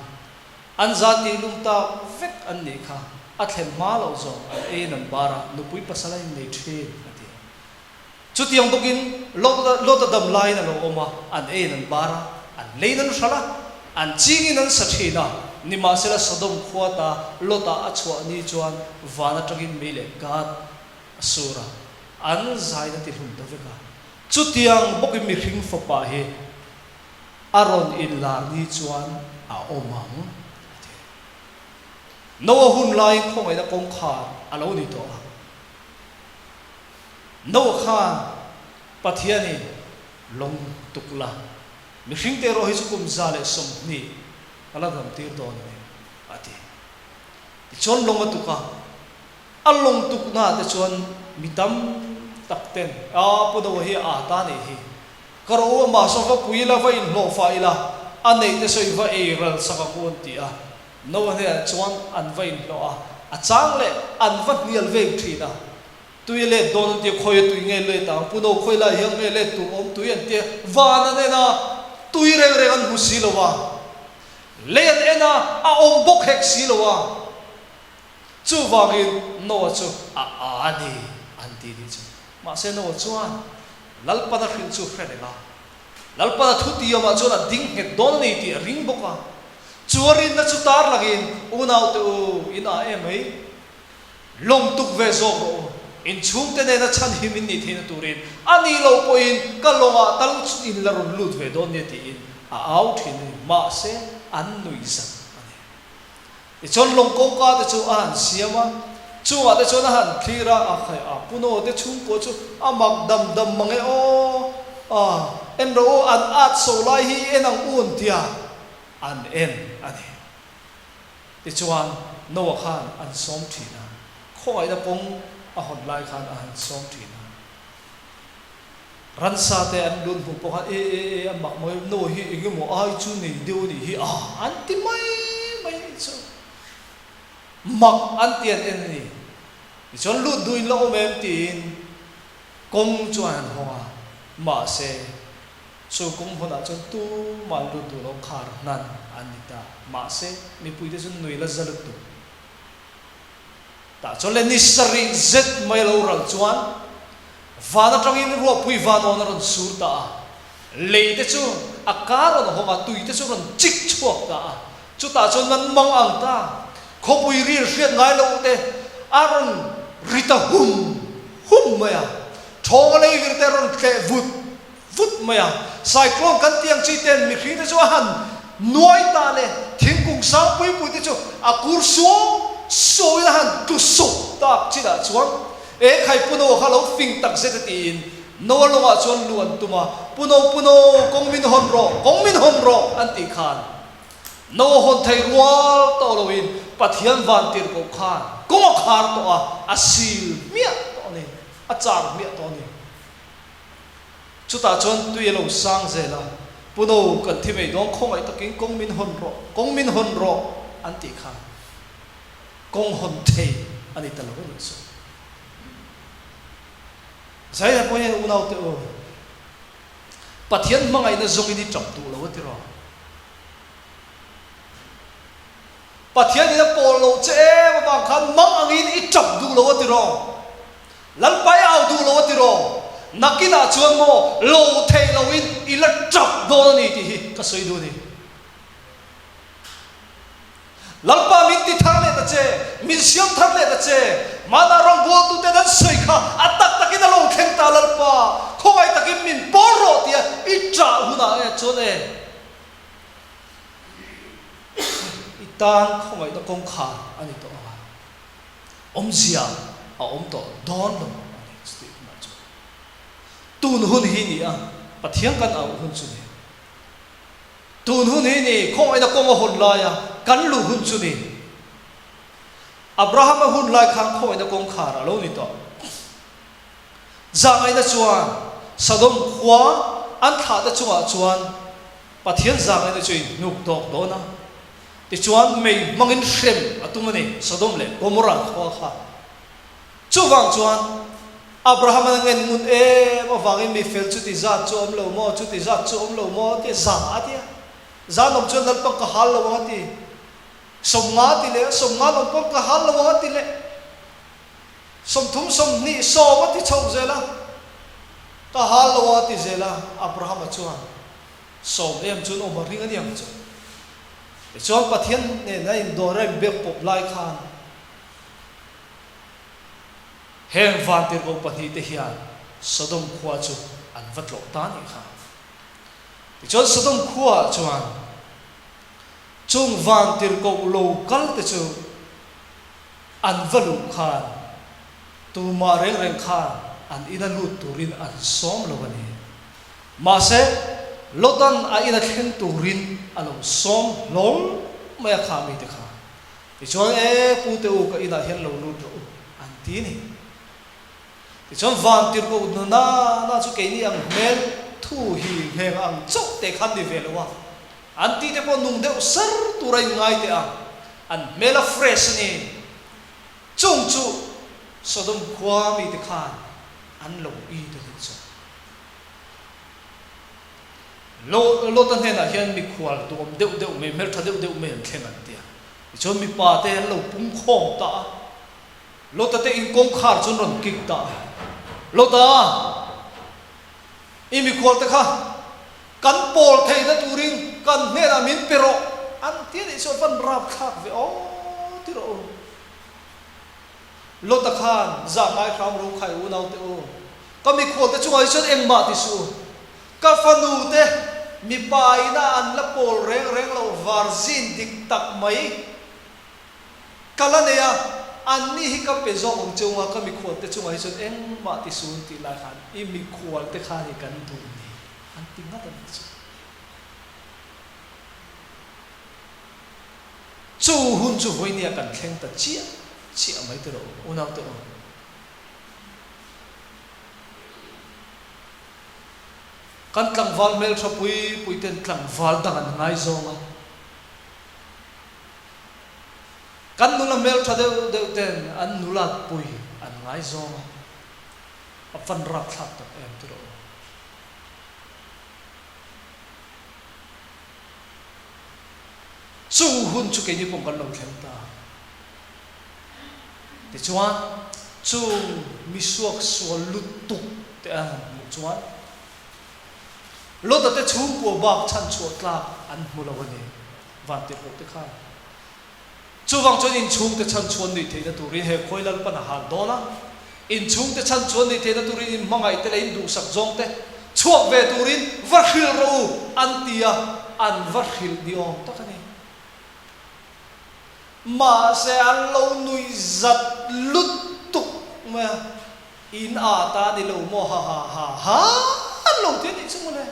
an za tih lum tak vek an nih kha a thlen hma loh zawng an eiin an bar a, nupui pasal a innei thin a ti a. Chutiang bawkin Lota dam laiin a lo awm a, an eiin an bar a, an leiin an hralh a, an chingin an sa thin a. Nimahsela Sodom khua ta Lota a chhuah ni chuan van atangin mei leh gat a sur a, an zain a ti hlum ta vek a. Chutiang bawkin mihring fapa hi a rawn inlar ni chuan a awm ang, a ti. Noa hun laiin khawngaihna kawngkhar a lo ni tawh a. Noa khan Pathianin lawng tuk la, mihringte erawh hi chu kum 120 ka la damtir dawn a ni, a ti. Tichuan lawng a tuk a, a lawng tuknaah te chuan mi tam tak ten, A, Pu Noa hi a ât a nih hi, ka rawh u, amah saw va pui ila, va inhlawhfah ila, a neih te saw i va ei ral sak ang u an ti a. Noa hnenah chuan an va inhlawh a, a chang leh an va hnial veng thin a. Tui a let dawn an tia, khawi a tui nge let ang, Pu No khawi lai hian nge let tur awm tui an tia, van an en a, tui reng reng an hmu si lo a, lei an en a, a awm bawk hek si lo a, chuvangin Noa chu a a a ni an ti nih chu. Mahse Noa chuan Lalpana hrilh chu hre reng a, Lalpana thutiamah chuan a ding nghet dawn a ni tih a ring bawk a, chu a rinna chu tarlangin unaute u in a em mai. Lawng tuk ve zawk rawh u, in chhungte nena chhanhim in nih theihna turin a nih loh pawhin ka lawngah tal in la rawn lut ve dawn nia tiin a au thin a ni. Mahse, an nuih zat a ni. Tichuan lawng kawngka te chu a han siam a, chungah te chuan a han thlir a, a khai a, Pu Noa te chhungkua chu a mak dam dam mang e aw, a en rawh u, an at so lai hi en ang u an tia an en a ni. Tichuan, Noah khan an sawm thin a, khawngaihna kawng a hawn lai khan a han sawm thin a. Ransa te an lut hmuh pawh khan, E, e, e, a mak mai, Noah hi eng emaw ai chu nei deuh a nih hi a, an ti mai mai a nih chu. Mak an ti an en a ni. Tichuan, lut duh in la awm em tiin kawng chu an han hawng a, mahse, Chu kum hunah chuan tumah lut duh lo khar hnan an ni ta. Mahse, mipuite chu nui la za lutuk. Tah chuan le ni sarih zet mai lo ral chuan van atangin ruahpui van awn a rawn sur ta a. Lei te chu a kar rawn hawng a, tui te chu rawn chik chhuak ta a. Chutah chuan nan mang ang ta. Khawpui ril hriat ngai loh te a rawn ri ta hum hum mai a. Thawng a lei vir te a rawn tleh vut vut mai a, cyclone kan tih ang chi ten mihring te chu a han nuai ta le, thingkung sang pui pui te chu a kur suau suau in a han tlu sawp tak chinah chuan e khai Pu Noa kha lo fing tak zet a tiin Noa lawngah chuan lu an tum a, Pu No Pu No kawng min hawn rawh, kawng min hawn rawh an tih khan Noa hawn thei rual tawh loin Pathian van tirhkoh khan kawng a khar tawh a, a sil hmiah tawh a ni, a char hmiah tawh a ni. Chutah chuan tui a lo sang zel a, Pu No, kan thi mai dawn, khawngaih takin kawng min hawn rawh, kawng min hawn rawh an tih khan kawng hawn thei a ni ta lo a nih chu. Zaina pawh hian unaute u, Pathian hmangaihna zawngin i tap duh lo a ti rawh. Pathian in a pawl loh che em avang khan mang angin i tap duh lo a ti rawh. Lalpa i au duh lo a ti rawh. Nakinah chuan maw lo theih loin i la tap dawn a ni tih hi ka sawi duh a ni. Lalpa min ti thar leh ta che, min siam thar leh ta che, mahna rawngbawltuten an sawi kha a tak takin a lo thleng ta Lalpa, khawngaih takin min pawl rawh tia i ṭah hunah nge chuan e. I tan khawngaihna kawngkhar a ni tawh ang a, awmzia a awm tawh dawn lo a ni chutih hunah chuan. Tun hun hi ni a, Pathian kan auh hun chu ni. Tun hun hi ni, khawngaihna kawng a hawn laia kan luh hun chu ni. Abrahama hun lai khan khawngaihna kawngkhar a lo ni tawh. Zahngaihna chuan Sodom khua an thlahte chungah chuan Pathian zahngaihna chu in hnuk tawk dawn a, tichuan mei hmangin hrem a tum a ni, Sodom leh Gomorrah khua kha. Chuvang chuan Abraham-a na ngen ngun em avangin mi fel chuti zat chu awm lo maw, chuti zat chu awm lo maw tia za a ti a. Zan awm chuan Lalpa ka hal lo ang a ti. 50 a ti leh a, 50 awm pawh ka hal lo ang a ti leh. 30, 20, 10 a ti chho zel a. Ka hal lo a ti zel a, Abrahama chuan sawm em chuan awm a ring a niang chu. Tichuan Pathian nen a indawr a inbiak pawp lai khan heng vantirhkoh pahnihte hian Sodom khua chu an va tlawh ta a nih kha. Tichuan Sodom khuaah chuan chung vantirhkoh lo kal te chu an va luh khan tumah reng reng khan an ina lut turin an sawm lo a ni. Mahse, Lotan a ina thleng turin a lo sawm hlawl mai a kha mite kha. Tichuan, E pute u, ka inah hian lo lut rawh u, an ti a ni. Tichuan, vantirhkoh nuna na chu keini ang hmel thu hi ngheng ang chauh te khan ni ve lo a, an tih te pawh nung deuh sar tur a inngai teh a, an hmel a fresh a ni. Chung chu Sodom khua mite khan an lo it a nih chu. Lota hnenah hian mikhual duhawm deuh deuh mai, hmeltha deuh deuh mai an thleng an ti a. Tichuan mipa te an lo pung khawm ta a. Lota te in kawngkhar chu an rawn kik ta a. Lota, i mikhual te kha kan pawl theihna turin kan hnenah min pe rawh an ti a nih chuan van rapthlak ve aw ti rawh u. Lota khan zah ngai hram ro khai unaute u, ka mikhualte chungah hi chuan engmah ti suh u. Ka fanu te mipa ina an la pawl reng reng loh varzin dik tak mai ka la nei a, anni hi ka pe zawk ang cheu nga ka mikhualte chungah hi chuan engmah ti suh un tih lai khan i mikhualte khan hi kan duh ni an ti ngat a nih chu. Chu hun chu vawinia kan thleng ta chiah chiah mai tiraw u, unaute u. Kan tlangval hmeltha pui pui ten tlangval dang an ngaizawng a, kan nula hmeltha deuh deuh ten an nulat pui an ngaizawng a, a van rapthlak tak em tiraw u. Chu hun chu keini pawh kan lo thleng ta. Tichuan, chu misuak sual lutuk te an han hmuh chuan Lota te chhungkua bak chhanchhuah tlak an hmu lo a ni, Vantirhkoh te khan. Chuvang chuan inchhungte chhan chuan nuih theihna turin he khawi Lalpan a hal dawn a, inchhungte chhan chuan nuih theihna turin in hmangaihte leh in duhsak zawngte chhuak ve turin va hrilh rawh u an ti a, an va hrilh ni awm tak a ni. Mahse an lo nuih zat lutuk mai a, in a ta ni lo maw ha ha ha ha an lo ti a nih chu mawle.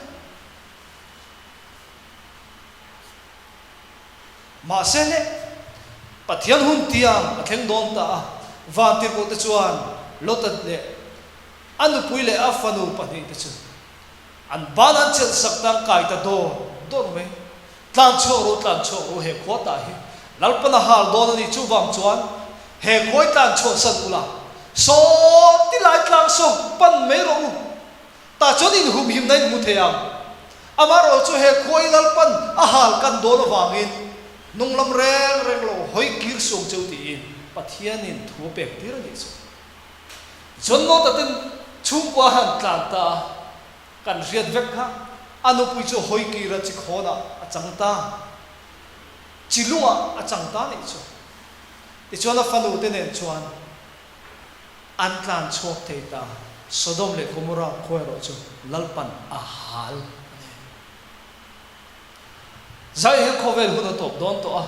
Mahse le, Pathian hun tiang a thleng dawn ta a, vantirhkohte chuan Lota leh a nupui leh a fanu pahnihte chu an ban an chelh sak ta, an kai ta dawr dawr mai. Tlan chhuak ru, tlan chhuak ru, he khua tah hi Lalpan a hal dawn a ni, chuvang chuan he khuai tlan chhuah san ula, saw ti lai tlang saw pan mai rawh u. Tah chuan inhumhimna in hmu thei ang. Amaherawh chu he khua i Lalpan a hal kan dawn avangin hnunglam reng reng lo hawi kir suang cheu tiin Pathianin thu a pek tir a nih chu. Tichuan Lota ten chhungkua a han tlan ta a, kan hriat vek kha a nupui chu hawi kir a chi khawnah a chang ta, chi lungah a chang ta a nih chu. Tichuan a fanu te nen chuan An tlan chhuak thei ta. Sodom leh Gomorrah khua erawh chu Lalpan a hal a ni. Zai he khawvel hun a tawp dawn tawh a.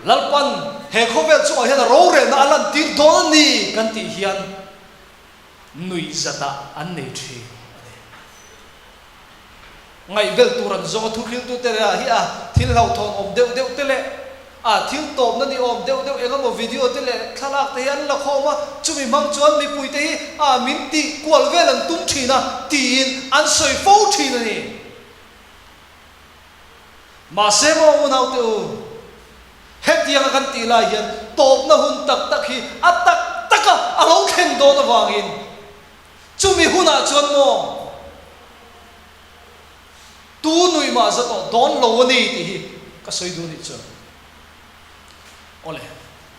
Lalpan he khawvel chungah hian a rorelna a lantir dawn a ni kan tih hian nuihzatah an nei thin a ni. Ngaihbel tur an zawng a, thuhriltute leh ah hi a thil hlauhthawn awm deuh deuh te leh a thil tawpna ni awm deuh deuh eng emaw video te leh thlalak te hi an la khawm a, chumi hmang chuan mipui te hi a min tih kual vel an tum thin a tiin an sawi fo thin a ni. Mahse maw unaute u, hetianga kan tih lai hian tawpna hun tak tak hi a tak taka a lo thlen dawn avangin Chumi hunah chuan maw tu nui mah za tawh dawn lo a ni tih hi ka sawi duh nih chuan. Awle,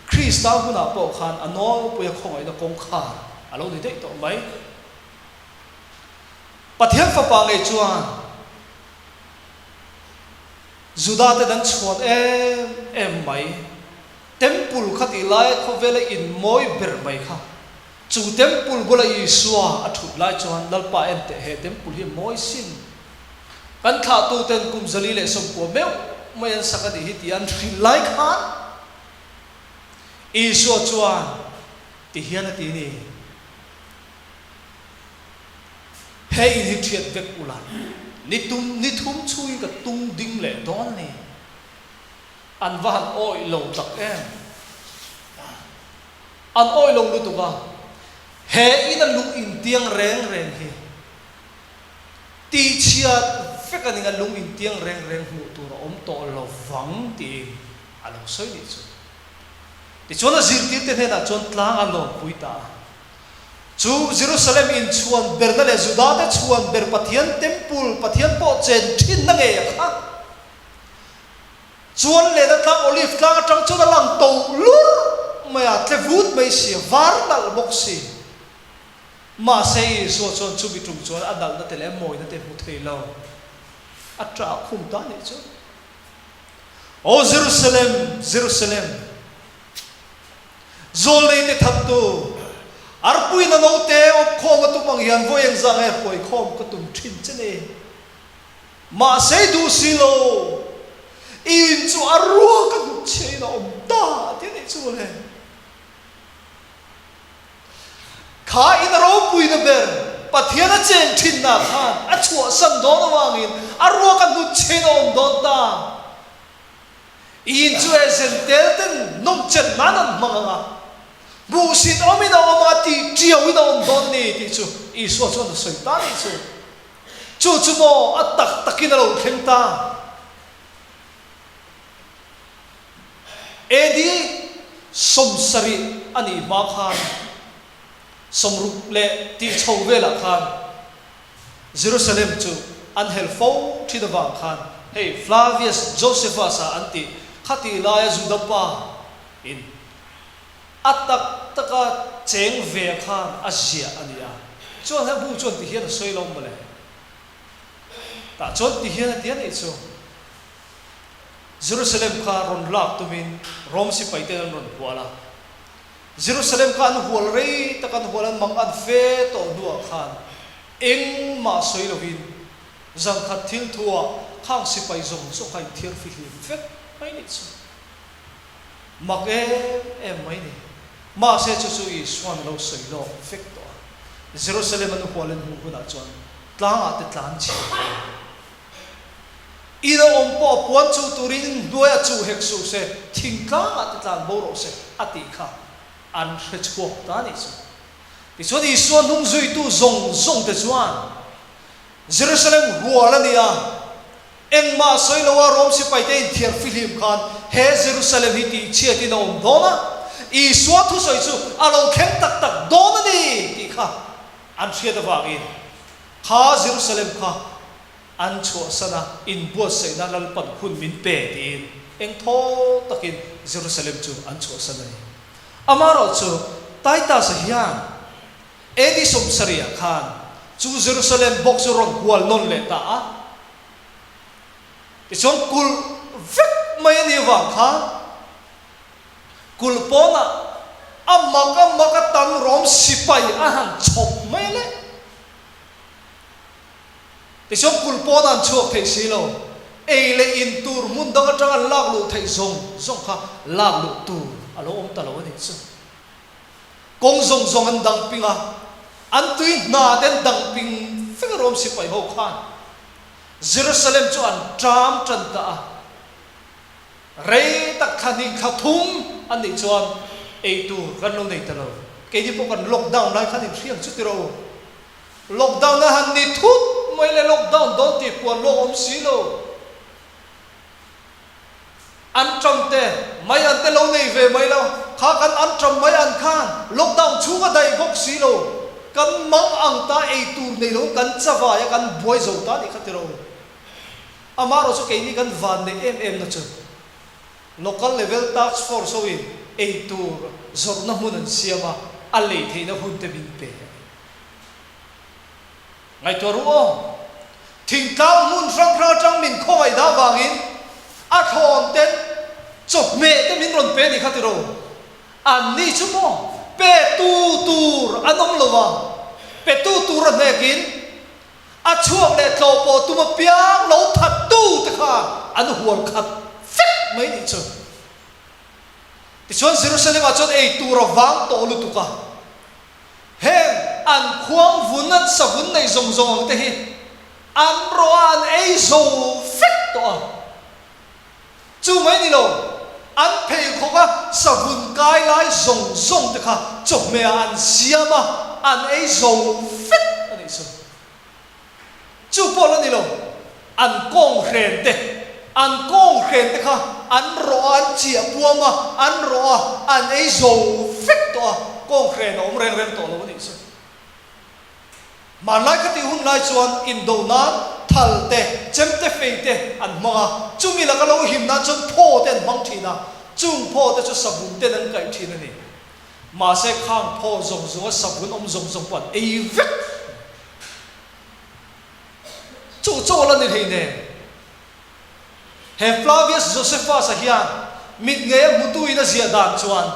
Krista hunah pawh khan a nawlpuia khawngaihna kawngkhar a lo ni daih tawh mai. Pathian Fapa ngei chuan Juda ten an chhuan em em mai. Temple kha tih laia khawvela in mawi ber mai kha. Chu temple bula Isua a thut lai chuan Lalpa en teh he temple hi a mawi sin. Kan thlahtu ten kum 490 meuh mai an sak a nih hi tih an hrilh lai khan Isua chuan ti hian a ti ni. He in hi ṭhiat vek ula, ni tum ni thum chhungin ka tung ding leh dawn a ni. An va han awih lo tak em? An awih lo lutuk a, he ina lung intiang reng reng hi tihchhiat vek a ning a, lung intiang reng reng hmuh tur a awm tawh lo vang tiin a lo sawi nih chu. Tichuan a zirtirte hnenah chuan tlang a lawmpui ta a. Chu Jerusalem inchhuan berna leh Judate chhuan ber Pathian Temple, Pathian pawh chen thinna ngei a kha. Chuan lehna tlang Olive tlang atang chuan a lang to lur mai a, tle vut mai si, a var nalh bawk si. Mahse Isua chuan chumi tum chuan a nalhna te leh a mawina te hmu thei lo. A ṭah khum ta nih chu. Aw Jerusalem, Jerusalem! Zawlnei te thattu, arpuiin a naute awpkhawm a tum ang hian vawi engzah nge hruaikhawm ka tum thin che ni. Mahse i duh si lo, i in chu a ruak a hnuk chhiain a awm ta a ti a nih chu mawle. Kha in a ropuina ber Pathian a chen thinna khan a chhuahsan dawn avangin a ruak a hnut chhiain a awm dawn ta. In chu e zentel ten nawmchen nan an hmang ang a, buhsit awmin a awm ang a, tih tiauin a awm dawn a ni tih chu Isua chuan a sawi ta a nih chu. Chu chu maw a tak takin a lo thleng ta. AD 70 a nih hma khan 60 leh tih chho velah khan Jerusalem chu an hel fo thin avang khan hei Flavius Josephus-a an tih khatih laia Juda pa in a tak taka cheng ve khan a ziah a ni a. Chuan he bu chuan ti hian a sawi lo mawle. Tah chuan ti hian a ti a nih chu. Jerusalem kha rawn lak tumin Rom sipai ten an rawn hual a. Jerusalem kha an hual rei tak an hual an mang an fe tawh hnuah khan engmah sawi lovin zan khat thil thuah khang sipai zawng zawng kha inthiar fihlim vek mai nih chu. Mak em em mai ni. Mahse chu chu Isuan a lo sawi lawk vek tawh a. Jerusalem an hual an hmuh hunah chuan tlangah te tlan chhiat a ni. Ina awm pawh a puan chuh turin in hnuaiah chuh hek suh se, thingtlangah te tlan bo rawh se, a tih kha an hre chhuak ta a nih chu. Tichuan Isua hnung zuitu zawng zawng te chuan Jerusalem hual a ni a, engmah sawi loa Rom sipaite inthiar fihlim khan he Jerusalem hi tihchhiatin a awm dawn a, Isua thusawi chu a lo thleng tak tak dawn a ni tih kha an hriat avangin kha Jerusalem kha An chhuahsan a, inbuatsaihna Lalpan hun min pe tiin engthaw takin Jerusalem chu an chhuahsan a ni. Amaherawhchu, Titus-a hian AD 70 khan chu Jerusalem bawk chu rawn hual nawn leh ta a. Tichuan kulh vek mai a nih avang khan kulh pawnah a mak a mak a tam Rom sipai a han chhawp mai leh. Tichuan kulh pawn an chhuak theih si lo, ei leh in tur hmun dang atang an lak luh theih zawng zawng kha lak luh tur a lo awm ta lo a nih chu. Kawng zawng zawng an dang ping a, an tui hna te an dang ping vek a Rom sipai ho khan Jerusalem chu an ṭam ṭan ta a. Rei tak thla hnih thla thum an nih chuan ei tur kan lo nei ta lo. Keini pawh kan lockdown lai khan inhriang chu tiro u. Lockdown a han ni thut mai le, lockdown dawn tih puan lawk awm si lo. An ṭam te mai an te lo nei ve mai lo, kha kan an ṭam mai an khan lockdown chhung a daih bawk si lo. Kan mang ang ta ei tur nei lo kan chavai a kan buai zo ta nih kha tiro. Amaherawhchu keini kan van neih em em na chu Local level task force ho in ei tur zawrhna hmun an siam a, a lei theihna hun te min pe a ni. Ngaihtuah ru aw. Thingtlang hmun hrang hrang atang min khawngaih dah vangin a thlawn ten chawhmeh te min rawn pe a nih kha tiraw? An ni chu maw pe tu tur an awm lo va, pe tu tur a hnekin a chhuak leh tlawh pawh tum apiang lo that tu te khan an hual khat vek mai nih chu. Tichuan Jerusalem ah chuan ei tur a vang tawh lutuk a. Heng an khuang vun an savun nei zawng zawng ang te hi an rawh a an ei zo vek tawh a. Chu mai ni lo, an pheikhawk a savun kai lai zawng zawng te kha chawhmeh ah an siam a, an ei zo vek a nih chu. Chu pawh la ni lo, an kawng hren te, an kawng hren te kha an rawh a, an chiah puam a, an rawh a, an ei zo vek tawh a, kawng hren a awm reng reng tawh lo a nih chu. Hmanlai khatih hun lai chuan indo nan thal te, chemte fei te an hmang a, chumi laka lo him nan chuan phaw te an hmang thin a, chung phaw te chu savun ten an kaih thin a ni. Mahse khang phaw zawng zawnga savun awm zawng zawng pawh an ei vek. Chu chawl a ni hlei nen. He Flavius Josephus-a hian mit ngei a hmutuin a ziah dan chuan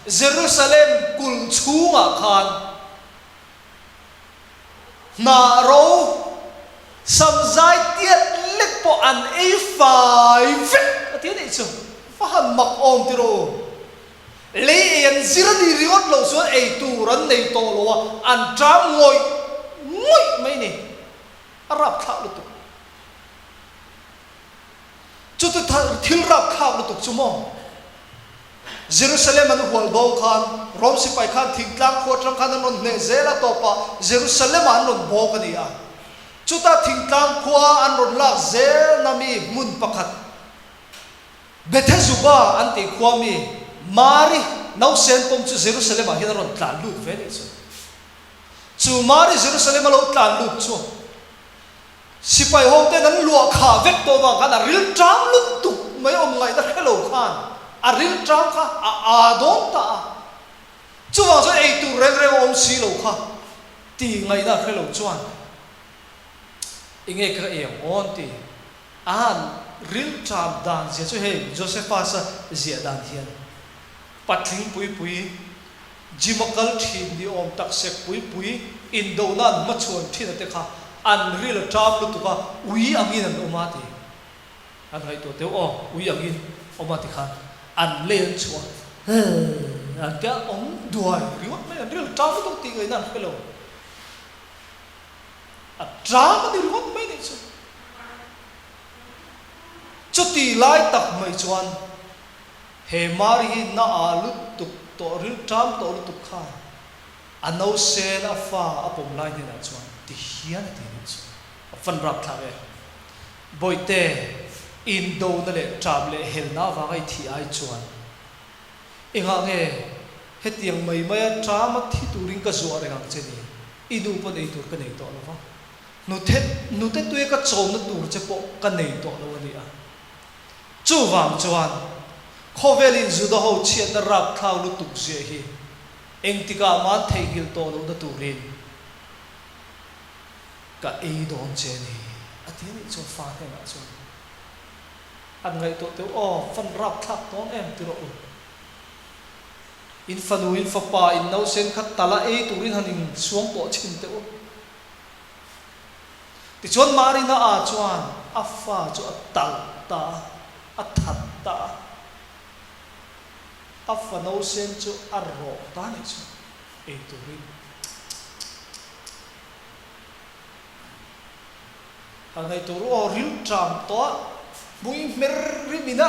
Jerusalem kulh chhungah khan hnah ro samzai tiat lek pawh an ei fai vek a ti a nih chu. Va han mak awm ti rawh u. Lei ei an zir a ni ringawt loh chuan ei tur an nei tawh lo a, an ṭam ngawih ngawih mai ni. A rapthlak lutuk. Chuti thil rapthlak lutuk chu maw? Jerusalem an hual dawn khan Rom sipai khan thingtlang khua aṭang khan an rawn hneh zel a, tawpah Jerusalem-ah an rawn bawk a ni a. Chuta thingtlang khua an rawn lak zelna mi hmun pakhat, Bethezuba an tih khua mi Mari nausen pawm chu Jerusalem ah hian a rawn tlan lut ve nih chu. Chu Mari Jerusalem a lo tlan lut chu sipai ho ten an luah khah vek tawh vang khan a ril ṭam lutuk mai awm ngaihna hre lo khan a ril ṭam kha a aa dawn ta a. Chuvang chuan ei tur reng reng a awm si lo kha ti ngaihna hre lo chuan enge ka ei ang aw an ti. A rilṭam dan zia chu hei Josephus-a ziah dan hian patling pui pui, gym a kal ṭhin ni awm tak sek pui pui, indona an hmachhuan ṭhin a te kha an ril a ṭam lutuk a, ui angin an awm a ti. An ngaihtuah teuh aw, ui angin awm a ti khan an lei an chhuah a, an tia awm duai ringawt mai, an ril a ṭam lutuk tih ngaihna an hre lo. A ṭam a ni ringawt mai nih chu. Chuti lai tak mai chuan he Mari hi na ah lutuk tawh ril ṭam tawh lutuk khan a nausen a fa a pawm lai hnenah chuan ti hian a ti nih chu. A fan rapthlak e. Bawihte, indona leh ṭam leh helna avanga i thih ai chuan engah nge hetiang mai maia ṭama thi turin ka zuah reng ang che ni? I nu pawn ei tur ka nei tawh lo va, hnute hnute tui ka chawmna tur che pawh ka nei tawh lo a ni a. Chuvang chuan khawvelin Juda ho chhiatna rapthlau lutuk ziah hi engtikah mah theihnghilh tawh lohna turin ka ei dawn che a ni, a ti a nih chuan fa hnenah chuan an ngaihtuah teuh, Aw, fan rapthlak dawn em ti rawh u. In fanu, in fapa, in nausen kha tala ei turin han in suang tawh chhin teh u. Tichuan Marina a chuan a fa chu a tal ta a, a that ta a. A fa nausen chu a rawh ta nih chu ei turin. A ngaih tur aw ril ṭam tawh a, hmui hmer rim ina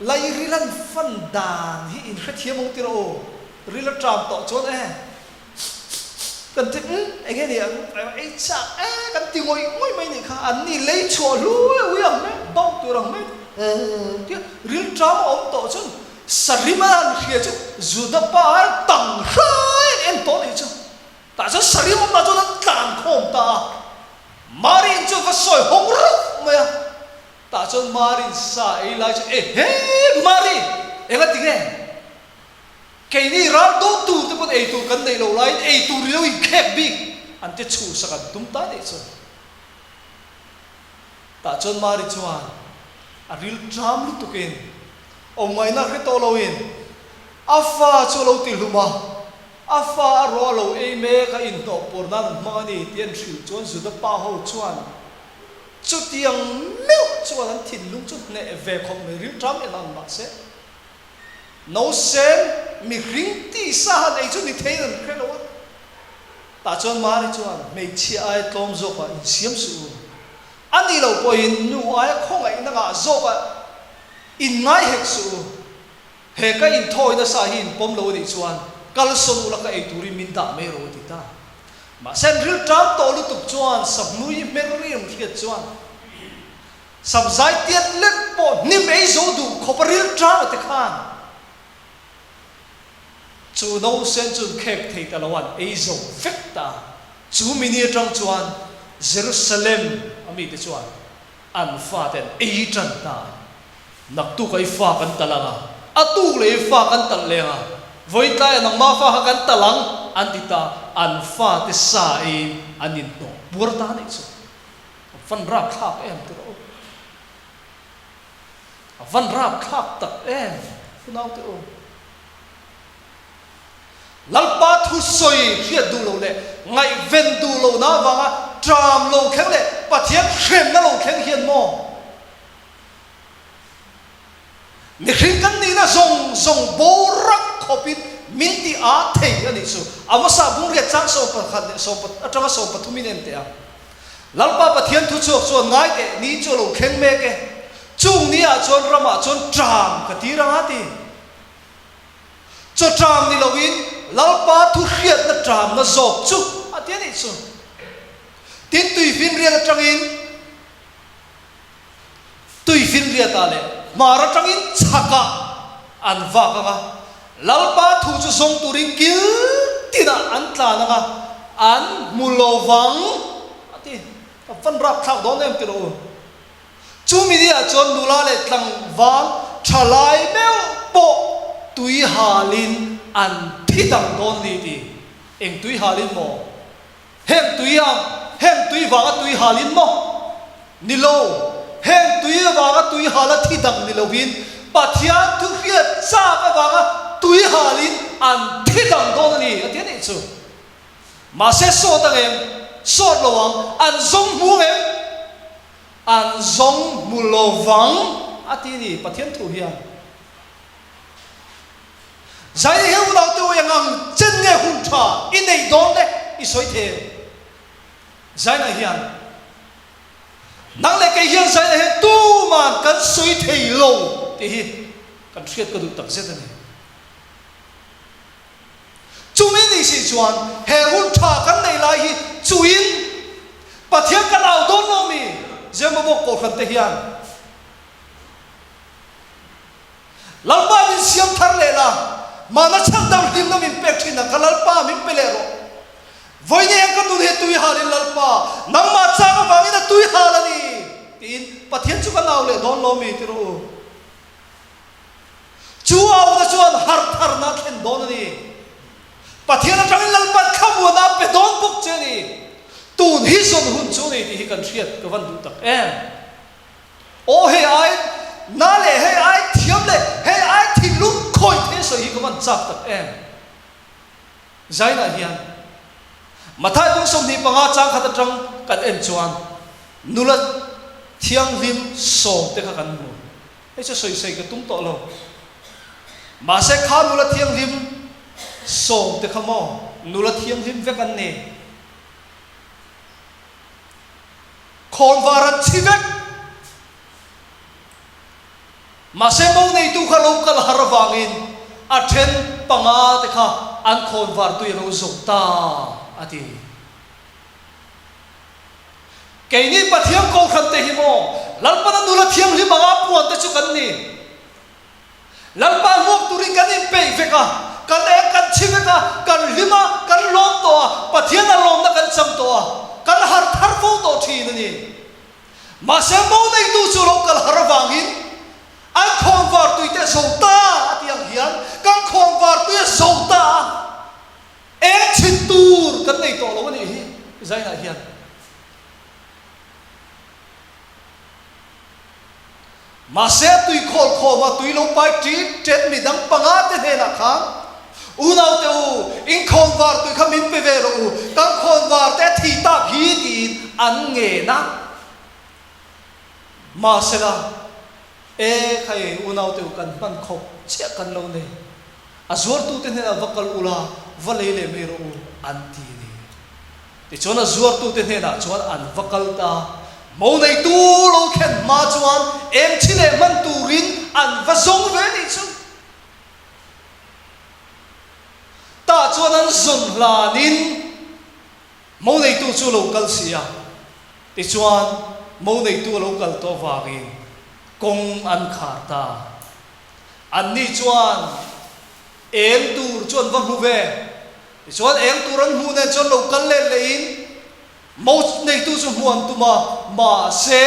lai ril an fan dan hi in hrethiam ang tirh aw, ril a ṭam tawh chuan e kan ti umm eng nge ni ang ei chak e kan ti ngawih ngawih mai nih kha, an ni lei chhuah hlui ui ang mai bauh tur ang mai tia ril ṭam a awm tawh chuan sarim a han hria chu Juda pa a tang hrai an en tawh nih chu. Tah chuan Sarim awmna chuan an tlan khawm ta a, Marin chu va sawi hawng reuh mai a. Tah chuan Marin sa ei lai chu, Ehe Mari, enga ti nge? Keini ral do tur te pawn ei tur kan neih loh laiin ei tur i lo inkhek bik. An ti chhuhsak an tum ta nih chu. Tah chuan Mari chuan a ril ṭam lutukin awmngaihna hre tawh loin a fa chu a lo ti hlum a, a fa a rawh a lo ei mek a inhnawh pawr nan an hmang a ni tih an hrilh chuan Juda pa ho chuan chutiang meuh chuan an thinlung chu hneh ve khawp mai ril ṭam en ang mahse Nausen mihring tisa han ei chu ni theiin an hre lo a. Tah chuan Mari chuan hmeichhia aia tlawm zawkah insiam suh u. A nih loh pawhin nu aia khawngaihna ngah zawkah inngai hek suh u. He ka inthawi nasa hi inpawm lo a nih chuan kalsawn ula ka ei turin min dah mai rawh a ti ta. Mahse an rilṭam tawh lutuk chuan Samnui hmer ri an hriat chuan Samzai tiat lek pawh hnim ei zo duh khawp a ril tang a te khan chu nausen chu an khek thei ta lo a, an ei zo vek ta a. Chu mini atang chuan Jerusalem a mite chuan an fate an ei tan ta a. Naktuk a i fa kan talh ang a, a tuk leh i fa kan talh leng a, vawi tlaiah nangma fa kha kan talh ang an ti ta a, an fate sa eiin an inhnawh puar ta a nih chu. A van rapthlak em ti rawh u. A van rapthlak tak em unaute u. Lalpa thusawi hriat duh loh leh ngaihven duh lohna avanga ṭam lo thleng leh Pathian hremna lo thleng hian maw Mihring kan nihna zawng zawng borak khawpin min ti a thei a nih chu. Amosa bungriat chang 11 leh sawm atanga 13 in en teh a. Lalpa Pathian thu chhuak chuan ngai teh ni chu a lo thleng mek e. Chung ni ah chuan ramah chuan ṭam ka tir ang a ti. Chaw ṭam ni loin Lalpa thu hriatna ṭamna zawk chu a ti a nih chu. Tin tuifinriat atangin. Tuifinriatah leh hmar atangin chhakah an vak ang a, Lalpa thu chu zawng turin kil tinah an tlan ang a, an hmu lo vang a ti. A van rapthlak dawn em ti rawh u. Chumi niah chuan nula leh tlangval thalai meuh pawh tui halin an thi dang dawn ni ti. Eng tui halin maw? Heng tui ang, heng tui vanga tui halin maw? Ni lo, heng tui avanga tui hala thi dang ni lovin Pathian thu hriat chak avanga tui halin an thi dang dawn a ni, a ti a nih chu. Mahse sawt ang em? Sawt lo ang, an zawng hmu ang em? An zawng hmu lo vang, a ti a ni, Pathian thu hian. Zai hi unaute u eng ang chen nge hun tha i neih dawn le i sawi thei em? Zaina hian nang leh kei hian Zaina hian tuman kan sawi thei lo tih hi kan hriat ka duh tak zet a ni. Chumi ni si chuan he hun tha kan neih lai hi chuin Pathian kan au dawn lo mi Zemabawk Kohhran te hian Lalpa min siam thar leh la, mahna chhandam hlimna min pek thin ang kha Lalpa min pe leh rawh. Vawiin hian ka nun hi a tui halin Lalpa, nangmah chang avangin a tui hal a ni, tiin Pathian chu ka nau leh dawn lo mi ti rawh u. Chu auna chuan harh tharna a thlen dawn a ni. Pathian atangin Lalpa'n thlamuana a pe dawn bawk che a ni. Tun hi zawn hun chu a ni tih hi kan hriat ka van duh tak em. Aw hei ai na leh hei ai thiam leh hei ai thinlung khawi thei sawi hi ka van chak tak em. Zainah hian Mathai kum 25 chang khat atang kan en chuan nula thianghlim sawm te kha kan hmu. Hei chu sawi sawi ka tum tawh lo. Mahse kha nula thianghlim sawm te kha maw nula thianghlim vek an ni. Khawnvar an chhi vek. Mahse mo neitu kha lo kal har avangin a then panga te kha an khawnvar tui a lo zo ta, a ti. Keini Pathian Kohhran te hi maw Lalpana nula thianghlim anga puan te chu kan ni. Lalpa hmuak turin kan inpeih vek a, kan eng kan chhi vek a, kan hlim a, kan lawm tawh a, Pathian a lawmna kan chang tawh a, kan har thar fo tawh thin a ni. Mahse mo neitu chu lo kal har avangin an khawnvar tui te a zo ta a tih ang hian kan khawnvar tui a zo ta a, eng chhit tur kan nei tawh lo a nih hi. Zainah hian. Mahse a tui khawl khawm a, tui lo pai ṭit ṭet midang panga te hnenah khan, Unaute u, in khawnvar tui kha min pe ve rawh u, kan khawnvar te a thi tak hi tiin an ngen a. Mahsela, E khai, unaute u, kan hman khawp chiah kan lo nei. A zuartute hnenah va kal ula, va lei leh mai rawh u, an ti a ni. Tichuan a zuartute hnenah chuan an va kal ta. Mo neitu lo thlen hma chuan eng thi leh hman turin an va zawng ve nih chu. Tah chuan an zawn hlanin mo neitu chu a lo kal si a. Tichuan mo neitu a lo kal tawh vangin kawng an khar ta. Anni chuan eng tur chu an va hmu ve. Tichuan eng tur an hmuh nen chuan lo kal let lehin mo neitu chu hmuh an tum a, mahse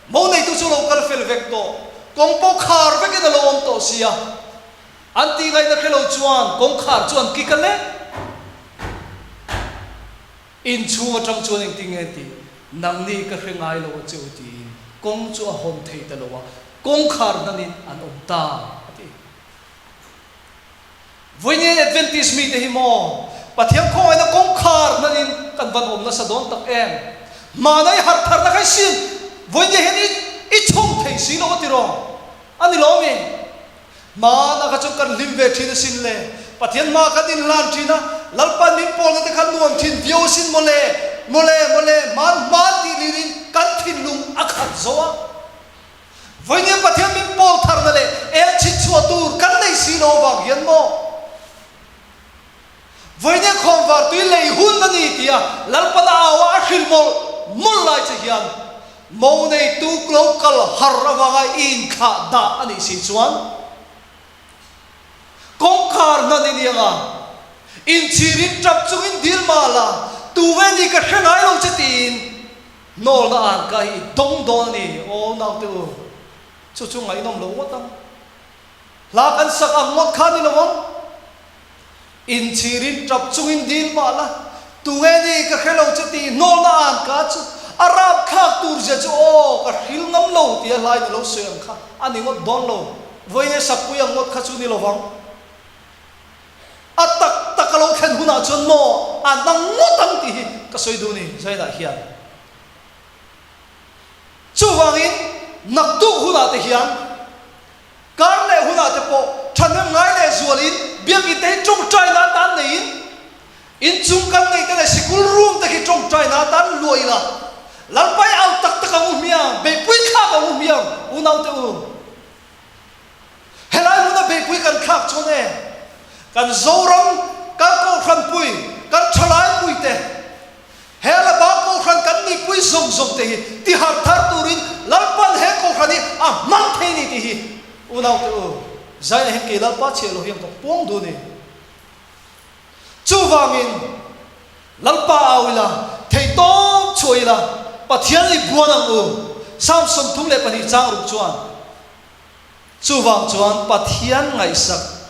mo neitu chu lo kal fel vek tawh, kawng pawh khar vekin a lo awm tawh si a. An tih ngaihna hre lo chuan kawngkhar chu an kik a lek. Inchhung atang chuan engtin nge tih nangni ka hre ngai lo a che u tiin kawng chu a hawn thei ta lo a, kawngkhar hnanin an awm ta a ti. Vawiin Adventist mite hi maw Pathian khawngaihna kawngkhar hnanin kan van awm nasa dawn tak em? Hmanah i harh tharna kha i sin, vawiin hian i chhawm thei si lo a ti rawh a ni lo mi? Hmana kha chu kan hlim ve thin asin le. Pathian hma kan inhlan thin a, Lalpan min pawlna te kha nuam thin viau asin mawle, mawle, mawle, hman hman tih lirin kan thinlung a khat zo a. Vawinia Pathian min pawl tharna leh eng chhinchhuah tur kan nei si lo avang hian maw? Vawinia khawnvar tui lei hun a ni tia Lalpan a au a, a hrilh mawlh mawlh lai che hian mo neitu lo kal har avanga i inthlah dah a nih si chuan kawngkhar hnan i niang a, inchhirin tap chungin dil mah la, tu nge ni ka hre ngai lo che tiin hnawlna an ka hi i dawng dawn a ni. Aw naute u, chu chu ngaihnawm lo ngawt ang. Hla kan sak ang ngawt kha ni lo ang. Inchhirin tap chungin dil mah la, tunge ni ka hre lo che tih hnawlna an ka chu a rapthlak tur zia chu aw ka hril ngam lo tia hlain a lo sawi ang kha a ni ngawt dawn lo. Vawiin sakpui ang ngawt kha chu ni lovang. A tak tak a lo thlen hunah chuan maw a na ngawt ang tih hi ka sawi duh ni Zainah hian. Chuvangin naktuk hunah te hian Kar leh hunah te pawh thahnem ngai leh zualin biakinn te hi tawngtaina atan neiin inchung kan nei te leh sikul room te khi tawngtaina atan luah ila Lalpa i au tak tak ang u hmiang, beihpui thlak ang u hmiang unaute u. Helai hmuna beihpui kan thlak chuan e kan Zoram, kan Kohhranpui, kan Thalaipui te, He Laba Kohhran kan nihpui zawng zawng te hi ti harh thar turin Lalpan he Kohhran hi a hmang thei ni tih hi unaute u Zaina hian kei Lalpa chhiah lo hian ka puang duh ni. Chuvangin Lalpa au ila, theihtawp chhuah ila, Pathian i buan ang u, Psalm 32 chang ruk chuan. Chuvang chuan Pathian ngaihsak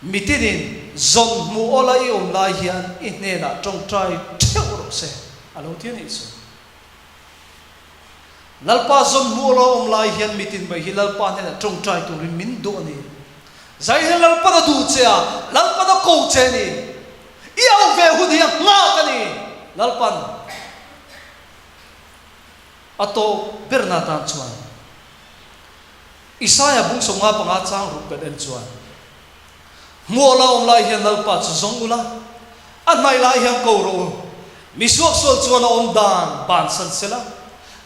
Mitinin zawn hmuh awla i awm lai hian i hnenah tawngtai theuh rawh se, a lo ti a nih chu. Lalpa zawn hmuh awla awm lai hian mitin mai hi Lalpa hnenah tawngtai turin min duh a ni. Zai hian Lalpan a duh che a, Lalpan a ko che a ni. I auh ve hun hi a nghak a ni. Lalpan a tawp berna atan chuan Isaia bung 55 chang ruk kan en chuan, Hmuh la awm lai hian Lalpa chu zawng ula, a hnaih lai hian ko rawh u. Mi suaksual chuan a awm dan bansan se la,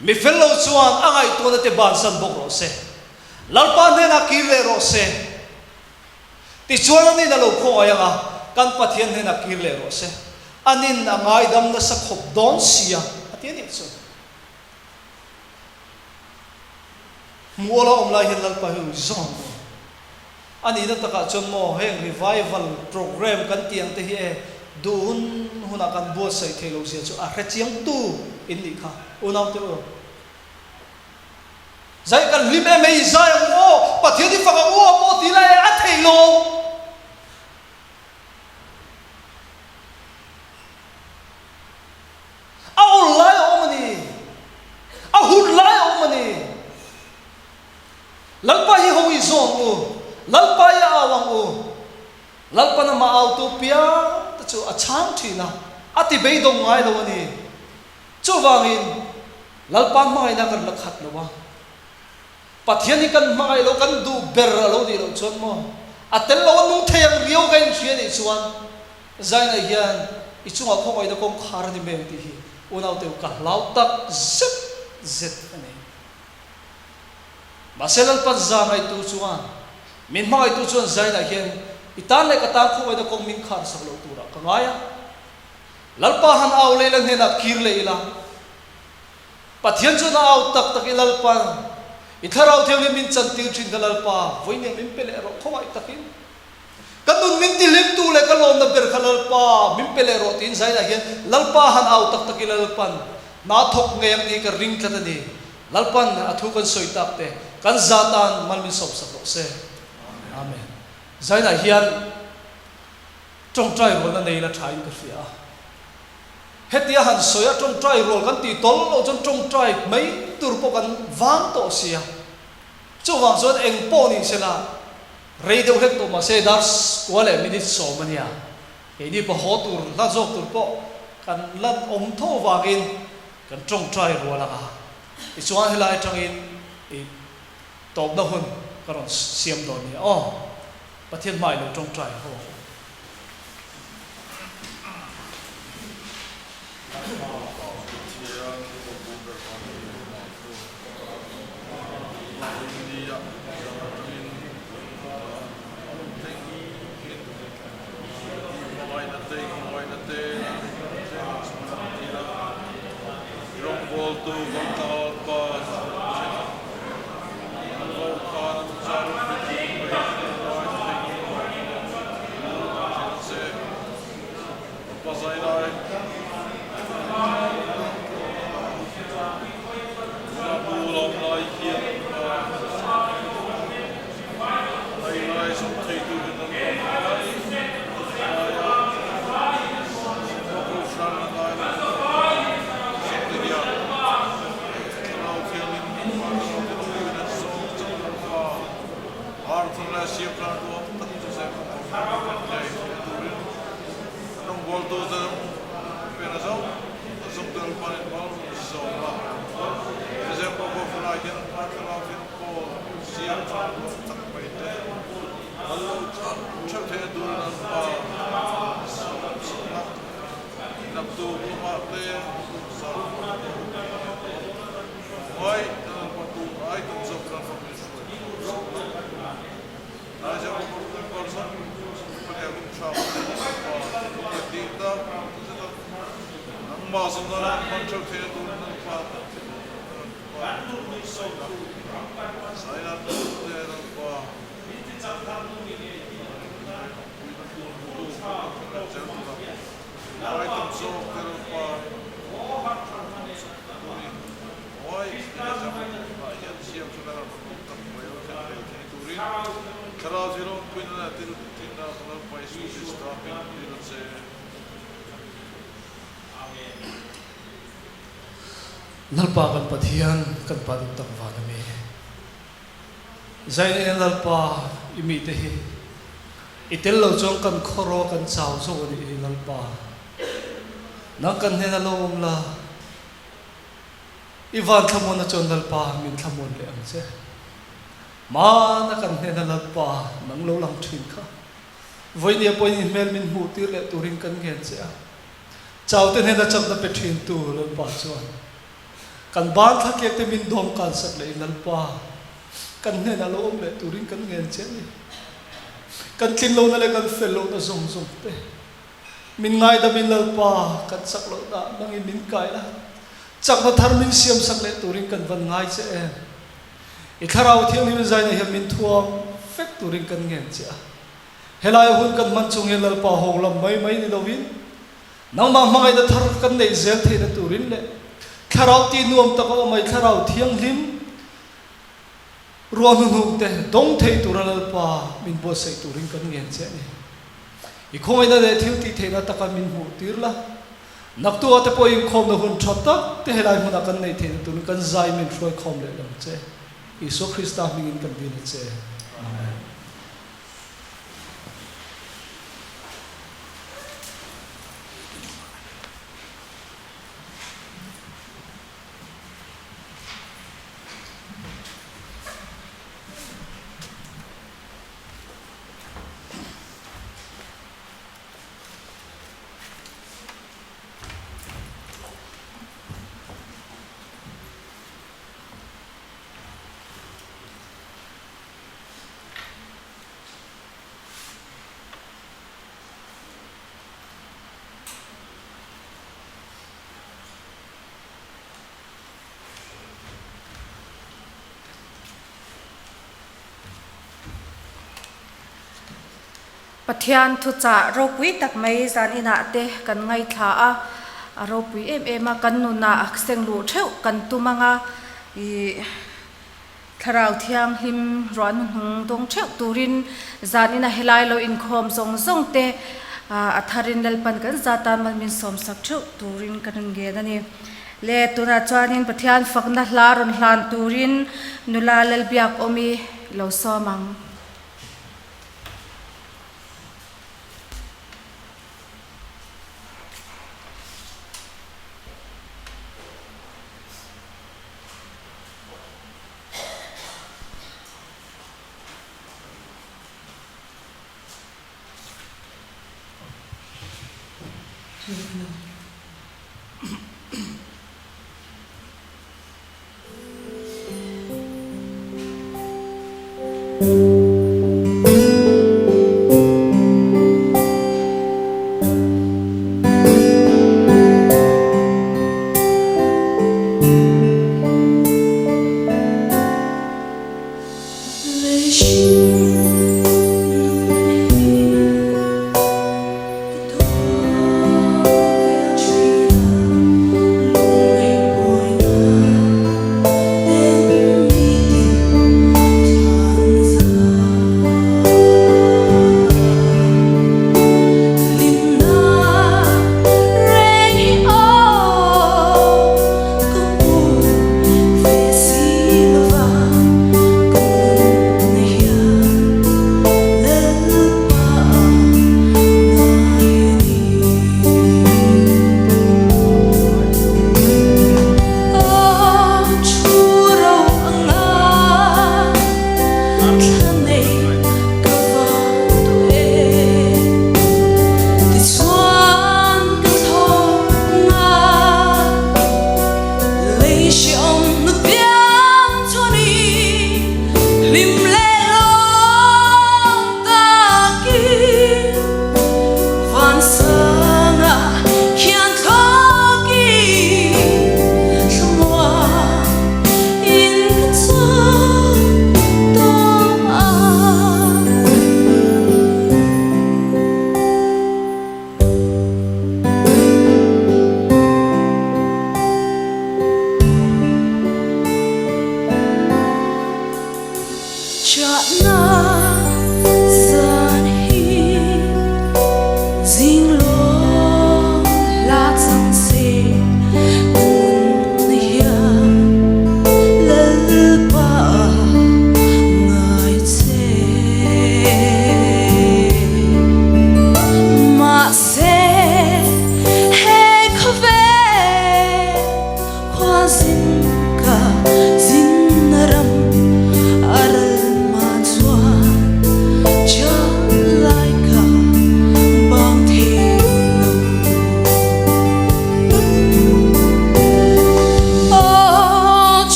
mi fel lo chuan a ngaihtuahna te bansan bawk rawh se. Lalpa hnenah kir leh rawh se. Tichuan a nin a lo khawngaih ang a, kan Pathian hnenah kir leh rawh se. A nin a ngaidam nasa khawp dawn sia, a ti a nih chu. Hmuh awla awm lai hian Lalpa hi ui zawng ang maw? A nihna takah chuan maw heng revival programme kan tih ang te hi e duh hun hunah kan buatsaih theih loh zia chu a hrechiang tu in nih kha unaute u. Zai kan hlim em hei zai ang aw Pathian i fak ang u aw pawh ti la e a theih lo. Lalpa hi hawi zawng u, Lalpa i au ang u. Lalpan amah autu piang te chu a chhang thin a, a ti beidawng ngai lo a ni. Chuvangin, Lalpa hmangaihna kan la khat lo a. Pathian hi kan hmangaih lo, kan duh ber a lo nih loh chuan maw, a tel lo a nung thei ang riau ka inhria nih chuan, Zaina hian i chungah khawngaihna kawngkhar a ni mai ang tih hi unaute u ka hlau tak zet zet a ni. Mahse Lalpan za ngaihtu chuan, min hmangaihtu chuan Zaina hian i tan leh ka tan khawngaihna kawng min khar sak loh turah ka ngai a. Lalpa han au leh ila hnenah kir leh ila, Pathian chuan a au tak tak i Lalpa, i Thlarau Thianghlim min chantir thin kha Lalpa, vawinia min pe leh rawh khawngaih takin. Ka nun min tihlimtu leh ka lawmna ber kha Lalpa, min pe leh rawh tiin Zainah hian Lalpa han au tak tak ila Lalpan hna thawk ngei ang tih ka ring tlat a ni. Lalpan a thu kan sawi tak te kan za tan mal min sawmsak rawh se. Amen. Zainah hian tawngtai rualna nei la thain ka hria a. Hetia han sawi a tawngtai rual kan tih tawl loh chuan tawngtai mai tur pawh kan vang tawh sia. Chuvang chuan eng pawh ni sela rei deuh hlek tawh mahse dar kua leh minute sawm a nia. Keini pawh haw tur hla zawk tur pawh kan la awm tho vangin kan tawngtai rual ang a. Tichuan helai atangin i tawpna hun ka rawn siam dawn nia aw. Pathian hmai lo tawngtai ho ang u. Lalpa kan Pathian kan Pa duh tak van a mi. Zaina in Lalpa i mite hi i tel lo chuan kan khawraw kan chau zo a nih hi Lalpa. Nang kan hnena lo awm la, i van thlamuanna chuan Lalpa min thlamuan leh ang che. Hmana kan hnena Lalpa nang lo lang thin kha vawinia pawhin i hmel min hmuh tir leh turin kan ngen che a. Chaute hnena chakna pe thintu Lalpa chuan kan ban thlakiak te min dawm kan sak leh in Lalpa kan hnenah lo awm leh turin kan ngen che a ni. Kan tlin lohna leh kan fel lohna zawng zawng te min ngaidam in Lalpa kan chak lohna nangin min kai la, chakna thar min siam sak leh turin kan van ngai che em. I Thlarau Thianghlim zaina hian min thuam vek turin kan ngen che a. Helai hun kan hman chung hian Lalpa hawng lam mai mai ni lovin, nangmah hmangaihna thar kan neih zel theihna turin leh Thlarau tih nuam taka awm ai Thlarau Thianghlim ruah hnuhnung te dawng thei tura Lalpa min buatsaih turin kan ngen che a ni. I khawngaihna leh thil tih theihna taka min hmuh tir la, naktuah te pawh inkhawmna hun tha tak te helai hmunah kan neih theihna turin kan zai min hruai khawm leh lam che. Isua Krista hmingin kan dil a che. Amen. Pathian thuchah ropui tak mai zan inah te kan ngaithla a, a ropui em em a, kan nunah seng luh theuh kan tum ang a, ih thlarau thianghlim ruah hnuhnung dawng theuh turin zan ina helai lo inkhawm zawng zawng te a tharin Lalpan kan zatan malmin sawmsak theuh turin ka rin ngen a ni. Le tunah chuanin Pathian fakna hla rawn hlan turin nula Lalbiak awmi lo sawm ang.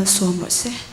malsawm rawh se.